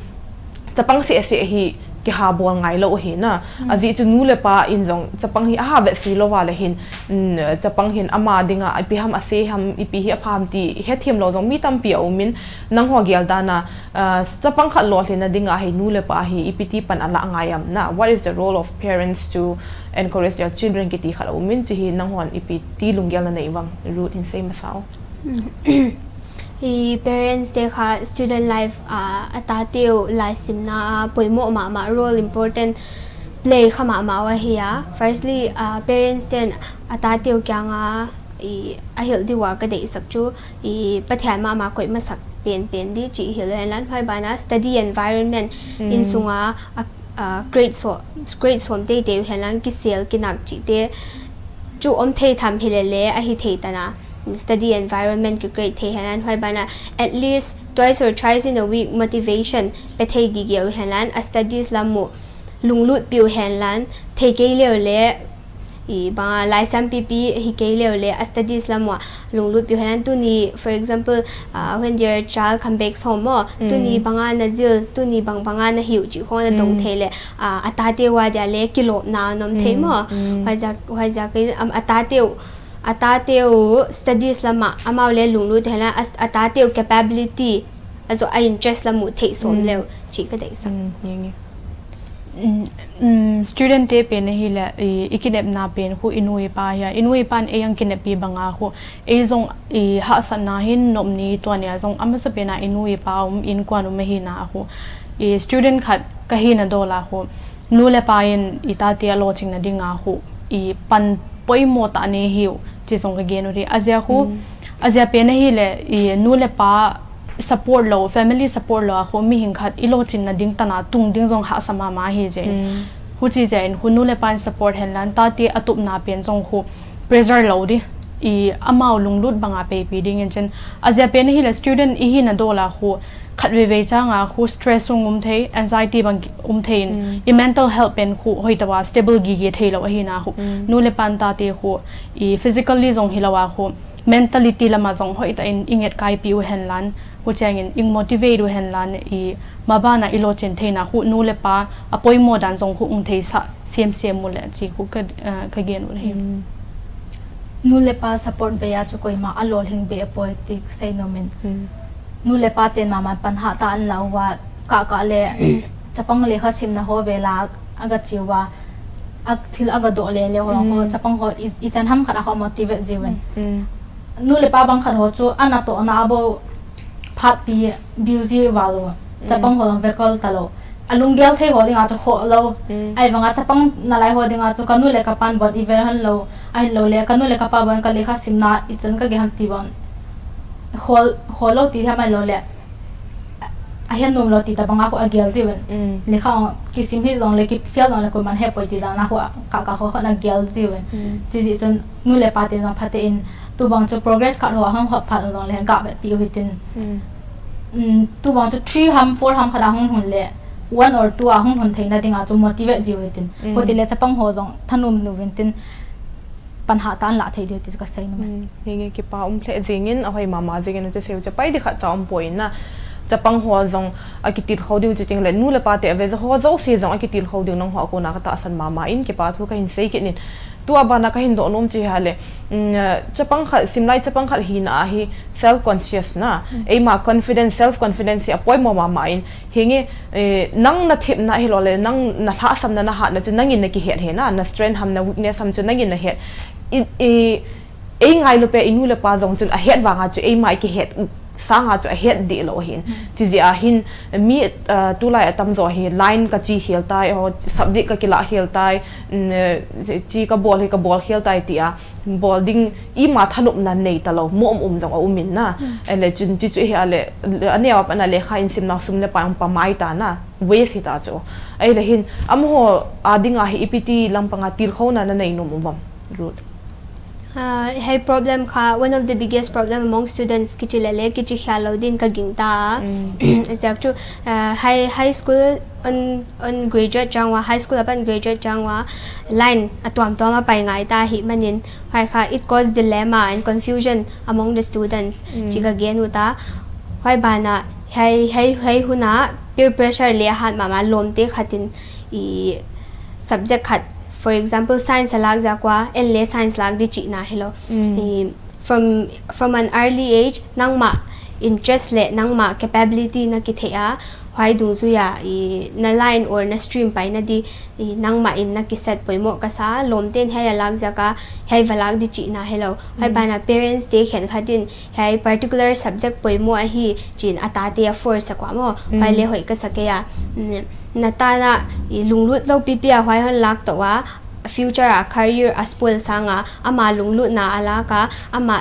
chapang seh seh hi kihabol ngai lou ahi na. Ajeh chu nu le pa in jong chapang hi aha vetsui lou a le hin, mm, chapang hin ama dinga ipi ham ase ham, ipi hi apha ham ti hethem lou jong mi tampi aum in, nangho gel dan a, ah, chapang khat lolhinna dinga hi nu le pa hi ipi ti pan alah ngai am na. What is the role of parents to encourage their children kiti khat aum in, chu hi nanghon ipi ti lunggel nanei uvem, Ruth hin sei masa o. I parents te kha student life a, atateu laisimna a poimo mama, role important play kha mama u ahi a. Firstly, a, parents ten atateu kianga i, ahil diu a kadeisah chu i Pathen mama koima sak pen pen ding chi hil hen lan, hoi bana study environment, insunga a, a, grade so, grade som teitei u hen lan, kisel kinak chite chu um thei tham hile le ahi thei tan a. Study environment ki create thei hen lan, hoi bana at least twice or thrice in a week motivation pe thei gige u hen lan, a studies lam u lunglut piu hen lan, thei kei leu le i banga laisam pipi hi kei leu le a studies lam u lunglut piu hen lan. Tuni, for example, uh, when their child come back home mo, tuni banga na jil, tuni bang banga na hiu chi khong na dong thei le, uh, atateu a dia le kilopna nom thei mo. Hoi ja, hoi ja kei, um, atateu atateu studies lam a amau le lunglut hen lan, a, atateu capability, ajou a interest lam u thei som leu chi kadeisah. Mm, student te pen ahile, i, i kinepna pen khu i nu i pa hi a, i nu i pan ei ang kineppi banga khu, ei jong i hahsatna hin nopni tuan a jong amasa pen a i nu i pa um, inkuan um ahina khu, i student khat kahina dol a khu, nu le pa in i tate a lolhinna dinga khu i pan poimo tah nei hiu, chi jong kagen u hi. Ajeh khu, ajeh pen ahile, i nu le pa support lou, family support lou a khu mihing khat i lolhinna ding tan a tung ding jong hahsa mama hi je. Huchi jeh in khu nu le pa in support hen lan, tate atupna pen jong khu pressure lou ding, i amau lunglut banga peipi ding in chen. Ajeh pen ahile student i hina dol a khu, khat veve changa khu stress hung um thei, anxiety bang um thei in, i mental health pen khu hoitah a stable gige thei lou ahina khu, nu le pan tate khu, i physically jong hilou a khu, mentality lama jong hoitah in i nget kaipi u hen lan, hucheng in i motivate u hen lan, i mabana i lolhin theina khu, nu le pa apoimo dan jong khu ung theisah, sem sem u le chi khu ka, eh, kagen u hi. Nu le pa support be a chu koima alolhing be apoi ti kasei nom in. Nu le pa ten mama pan hatah a anla uva, kah kah le, chapang lekha simna ho vela, aga che uva, a thil aga doh le le ho, ho, chapang ho, i, ichan ham khat a ho motivate jiu in. Nu le pa bang khat ho chu, anatohna a bou phatpi, busy val u. Chapang ho lang vekol talou. Alunggel thei ho dinga chu khoh lou. Ahivanga chapang nalai ho dinga chu kanu le kapan bon i vel hen lou. Ahilou le kanu le kapa bon ka lekha simna ichan kage ham ti bon. Khol, khol lou ti ham ahilou le. Ahen nom lou ti tabanga khu agel jiu in. Lekha kisim hi jongle kifail jongle koiman hepoi ti dan a khu kaka ho khon agel jiu in. Chijeh chun nu le pa te jong phaten tubang chu progress khat ho ahung hot phat jongle gavetpi u hitin. Tubang chu three ham, four ham khat ahung lhun le, one or two ahung lhun theina dinga chu motivate jiu hitin. Hiti le chapang ho jong thanom nu vintin pan hatah a anla thei diu ti kasei nom e. Hinge kipa um lheh jingin, ahoi mama jingin, ute seu che pai di khat cha um poi na. Chapang ho jong akitilkhou diu chu ting le, nu le pa te ave jo ho jouse jong akitilkhou diu nangho a kona katahsan mama in, kipa thu kahin sei kit in. Tua bana kahin doh nom chu hile, chapang khat, simlai chapang khat hina a hi self conscious na, eima confidence, self confidence hi apoimo mama in, hinge, nang nathepna hilou le, nang nalhahsamna nahatna chu nangin nakihet hih na, na strength ham, na weakness ham chu nangin nahet. Ei ngailu pen i nu le pa jong chun ahet vanga chu eima ikihet u sanga chu ahet deh lou ahin. Chijeh a hin mi, ah, tulai atamjo hi line kachi khel tai, ho subject kakila khel tai, mm, eh, chi kabol hi kabol khel tai tia bol ding ima thanopna nei talou, mo um um jong aum in na. Ahile chun chi chu hi ale, aneo a pat na lekha in simna sum le pai ong pamai ta na, waste hita chu. Ahile hin amaho a dinga hi ipi ti lampanga tilkhouna nanei nom uvem, Ruth? Uh, hei problem kha, one of the biggest problem among students kichi lele, kichi khia lou din kaging ta. Exact chu, uh, high, high school on, on graduate chang uva, high school apat graduate chang uva, line atuam tuam apai ngai ta hi manin, hei kha, it cause dilemma and confusion among the students. Chi kagen u ta. Hei bana, hei, hei, hei huna peer pressure le ahat mama lomte khatin i subject khat, for example, science alak jeh a kua, en le science lak di chihna hilou. I, from, from an early age, nangma interest le nangma capability nakithei a, hei dungjuia, i, na line or na stream paina di, i, nangma in nakiset poimo kasa, lomten hei alak jeh a, hei valak di chihna hilou. Hei bana parents te khenkhat in, hei particular subject poimo ahi, chin atate a force a kua mo, hei le hoi kasa kei a. Natana, i, lunglut lou pipi a hei hon lak to a, future a career a spoil sanga, ama lunglutna alak a, ama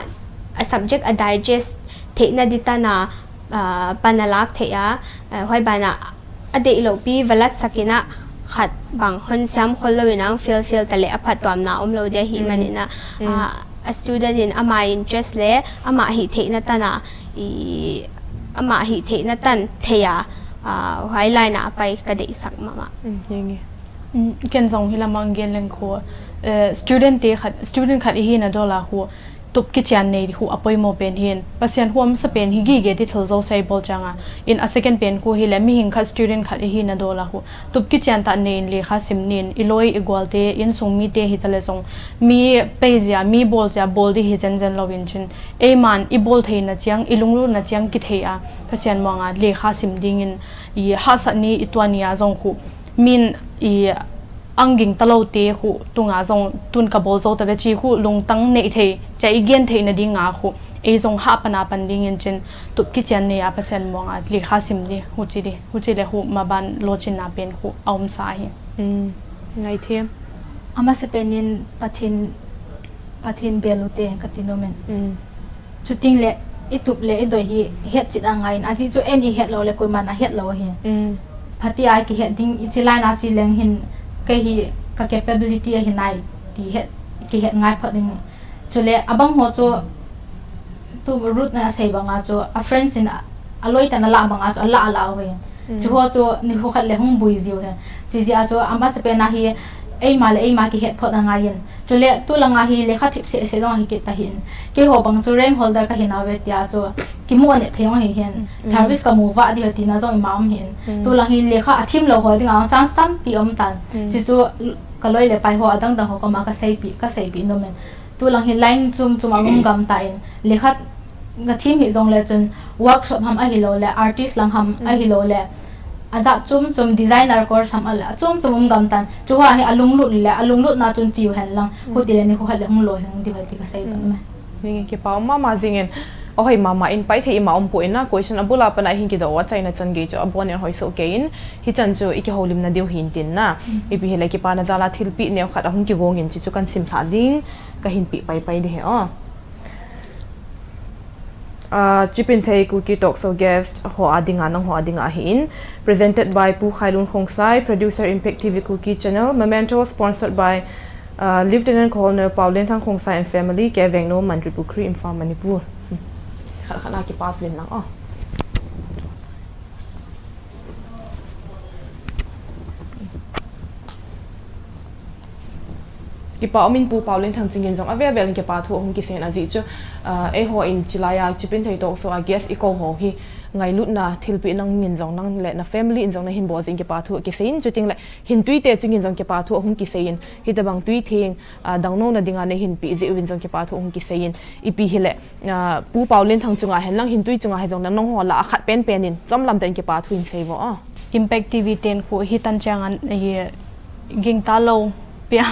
a subject a digest theina di tana, ah, pan alak thei a, ah, hei bana adeilou pi valat sakin a khat bang hon siam khol lou in ang fail fail tale aphattuamna umlou dia hi manin a, ah, a student in ama interest le ama hitheina tana, i, ama hitheina tan thei a, ah, hei line a apai kadeisak mama. Ken jong hilam a gen leng khu, eh, student te khat, student khat ihi na dol a khu, tup kichen nei khu apoimo pen hin. Pasian khu amasapen hi gige di thil jouse ibol chang a. In a second pen khu hile mihing khat student khat ihi na dol a khu, tup kichen tah nei in lekha sim nin, iloi igol te, insung mite hitale jong, mi pei jeh a, mi bol jeh a bol di hi jen jen lou in chin. Eiman ibol theina chiang, ilunglutna chiang kithei a, Pasian manga lekha sim dingin, i hahsat ni, ituah ni a jong khu, min i anging talou te khu tunga jong tun kabol jou tave chi khu lungtang nei thei, cha igen theina dinga khu, ei jong hahpan a pan dingin chin, tup kichen nei a Pasian manga lekha sim di, huchi di, huchi le khu maban lochinna pen khu aumsa hi. Ngaithem. Amasapen in Pathen, Pathen bel u te kati nom in. Chuting le, itup le idoi hi hetchet angai in, ajeh chu eini hetlou le koiman ahetlou ahi. Phatea kihet ding, hiche line a che leng hin, kei hi ka capability ahi nai ti het, kihet ngai phot ding. Chule abang ho chu, tu Ruth na asei banga chu, a friends in a, aloi tah in alah banga chu, alah alah uve. Chuho chu nikho khat le hung bui jiu ahi. Chijeh a chu amasapen a hi eima le eima kihet phot angai in. Chule tulanga hi lekha thip seh seh jong ahi kit tahin. Keiho bang chu rank holder kahi nauve tia chu kimu anep thei jong ahi hin. Service kamu vah diu tina jong ima um hin. Tulang hi lekha athim lou ho dinga chance tampi um tan. Chuchu kaloi le pai ho adang dang ho koma kaseipi, kaseipi nom in. Tulang hi line chom chom a um gam tan. Lekha kathim hi jongle chun workshop ham ahilou le, artist lang ham ahilou le, ajat chom chom designer course ham ale, achom chom um gam tan. Chuho hi alunglut le, alunglutna chun cheu hen lang. Huti le nikho khat le hung loi hen diu ahi ti kasei tan me. Ning kipa um mama jingin. Ahoi mama in pai thei ima um poi na, question abul a pat a hin kido a, achaina chan gei chu abon in hoi soh kei in, hichan chu ikihoulimna diu hin tin na. Ipi hile kipana jal a thilpeh neo khat ahung kigong in, chuchu kan simlhah ding, kahin peh pai pai ding ahi o. Ah, Chipinthei Kuki Talk Show guest ho a dinga, nangho a dinga ahin, presented by Pu Khailun Khongsai, producer Impact T V Kuki Channel, memento sponsored by, ah, Lieutenant Colonel Paolenthang Khongsai and family, K Vengnom, Mantripukhri, Imphal, Manipur. Khat khat na kipa uvin lang o. Kipa um in Pu Paolenthang chungin jong avel vel in kipa thu ahung kisei in ajeh chu, ah, eiho in chilai a Chipinthei Talk Show a guest ikou ho hi ngailutna thilpeh nangin jong nang le na family in jong nahin bol jeh in kipa thu kisei in, chuting le Hintui te chungin jong kipa thu ahung kisei in, hitobang tui theng, ah, dangnouna dinga neihin peh jeh uvin jong kipa thu ahung kisei in, ipi hile, ah, Pu Paolenthang chunga hen lang Hintui chunga hi jong nangho lah a khat pen pen in chomlam tah in kipa thu hin sei vo a. Impact T V ten khu hitan chang an, eh, gingta lou, pia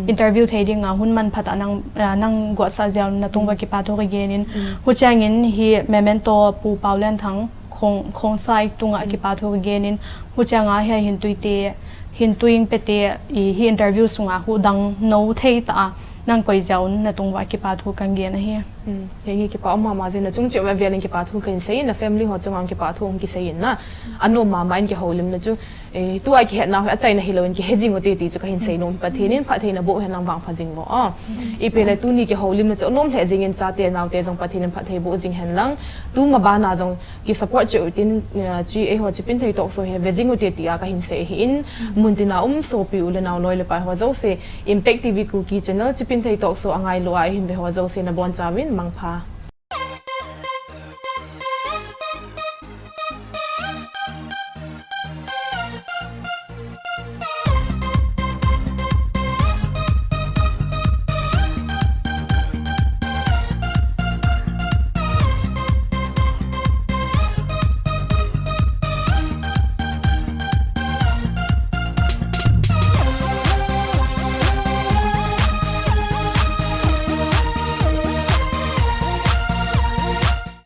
interview thei dinga hun manphat a nang, ah, nang guatsa jeh un natung uva kipathu kagen in. Huchiang in hi memento Pu Paolenthang Khong, Khongsai tunga kipathu kagen in. Huchiang a hi hin tuite, hin tuing pete, i, hi interview sunga hudang nou thei ta a nang koi jeh un natung uva kipathu kagen ahi. Hi, hi kipa um mama jeh in nachung cheh uva vel in kipathu kahin sei in, na family ho chunga kipathu hung kisei in na. Anom mama in kihoulimna chu. Eh, tua kihetna hi achaina hilou in kihe jing ute ti chu kahin sei nom, Pathen in phattheina boh hen lang vangpha jing mo. Ah. Ipi le tuni kihoulimna chu anom lheh jing in chate naote jong Pathen in phatthei boh jing hen lang. Tuma bana jong kisupport cheh utin, eh, chi eiho Chipinthei Talk Show hi ve jing ute tia kahin sei ahi in. Muntina um sopi u le nao loi le pai ho jouse Impact T V Kuki channel Chipinthei Talk Show angailua eihin ve ho jouse nabonchauvin mangpha.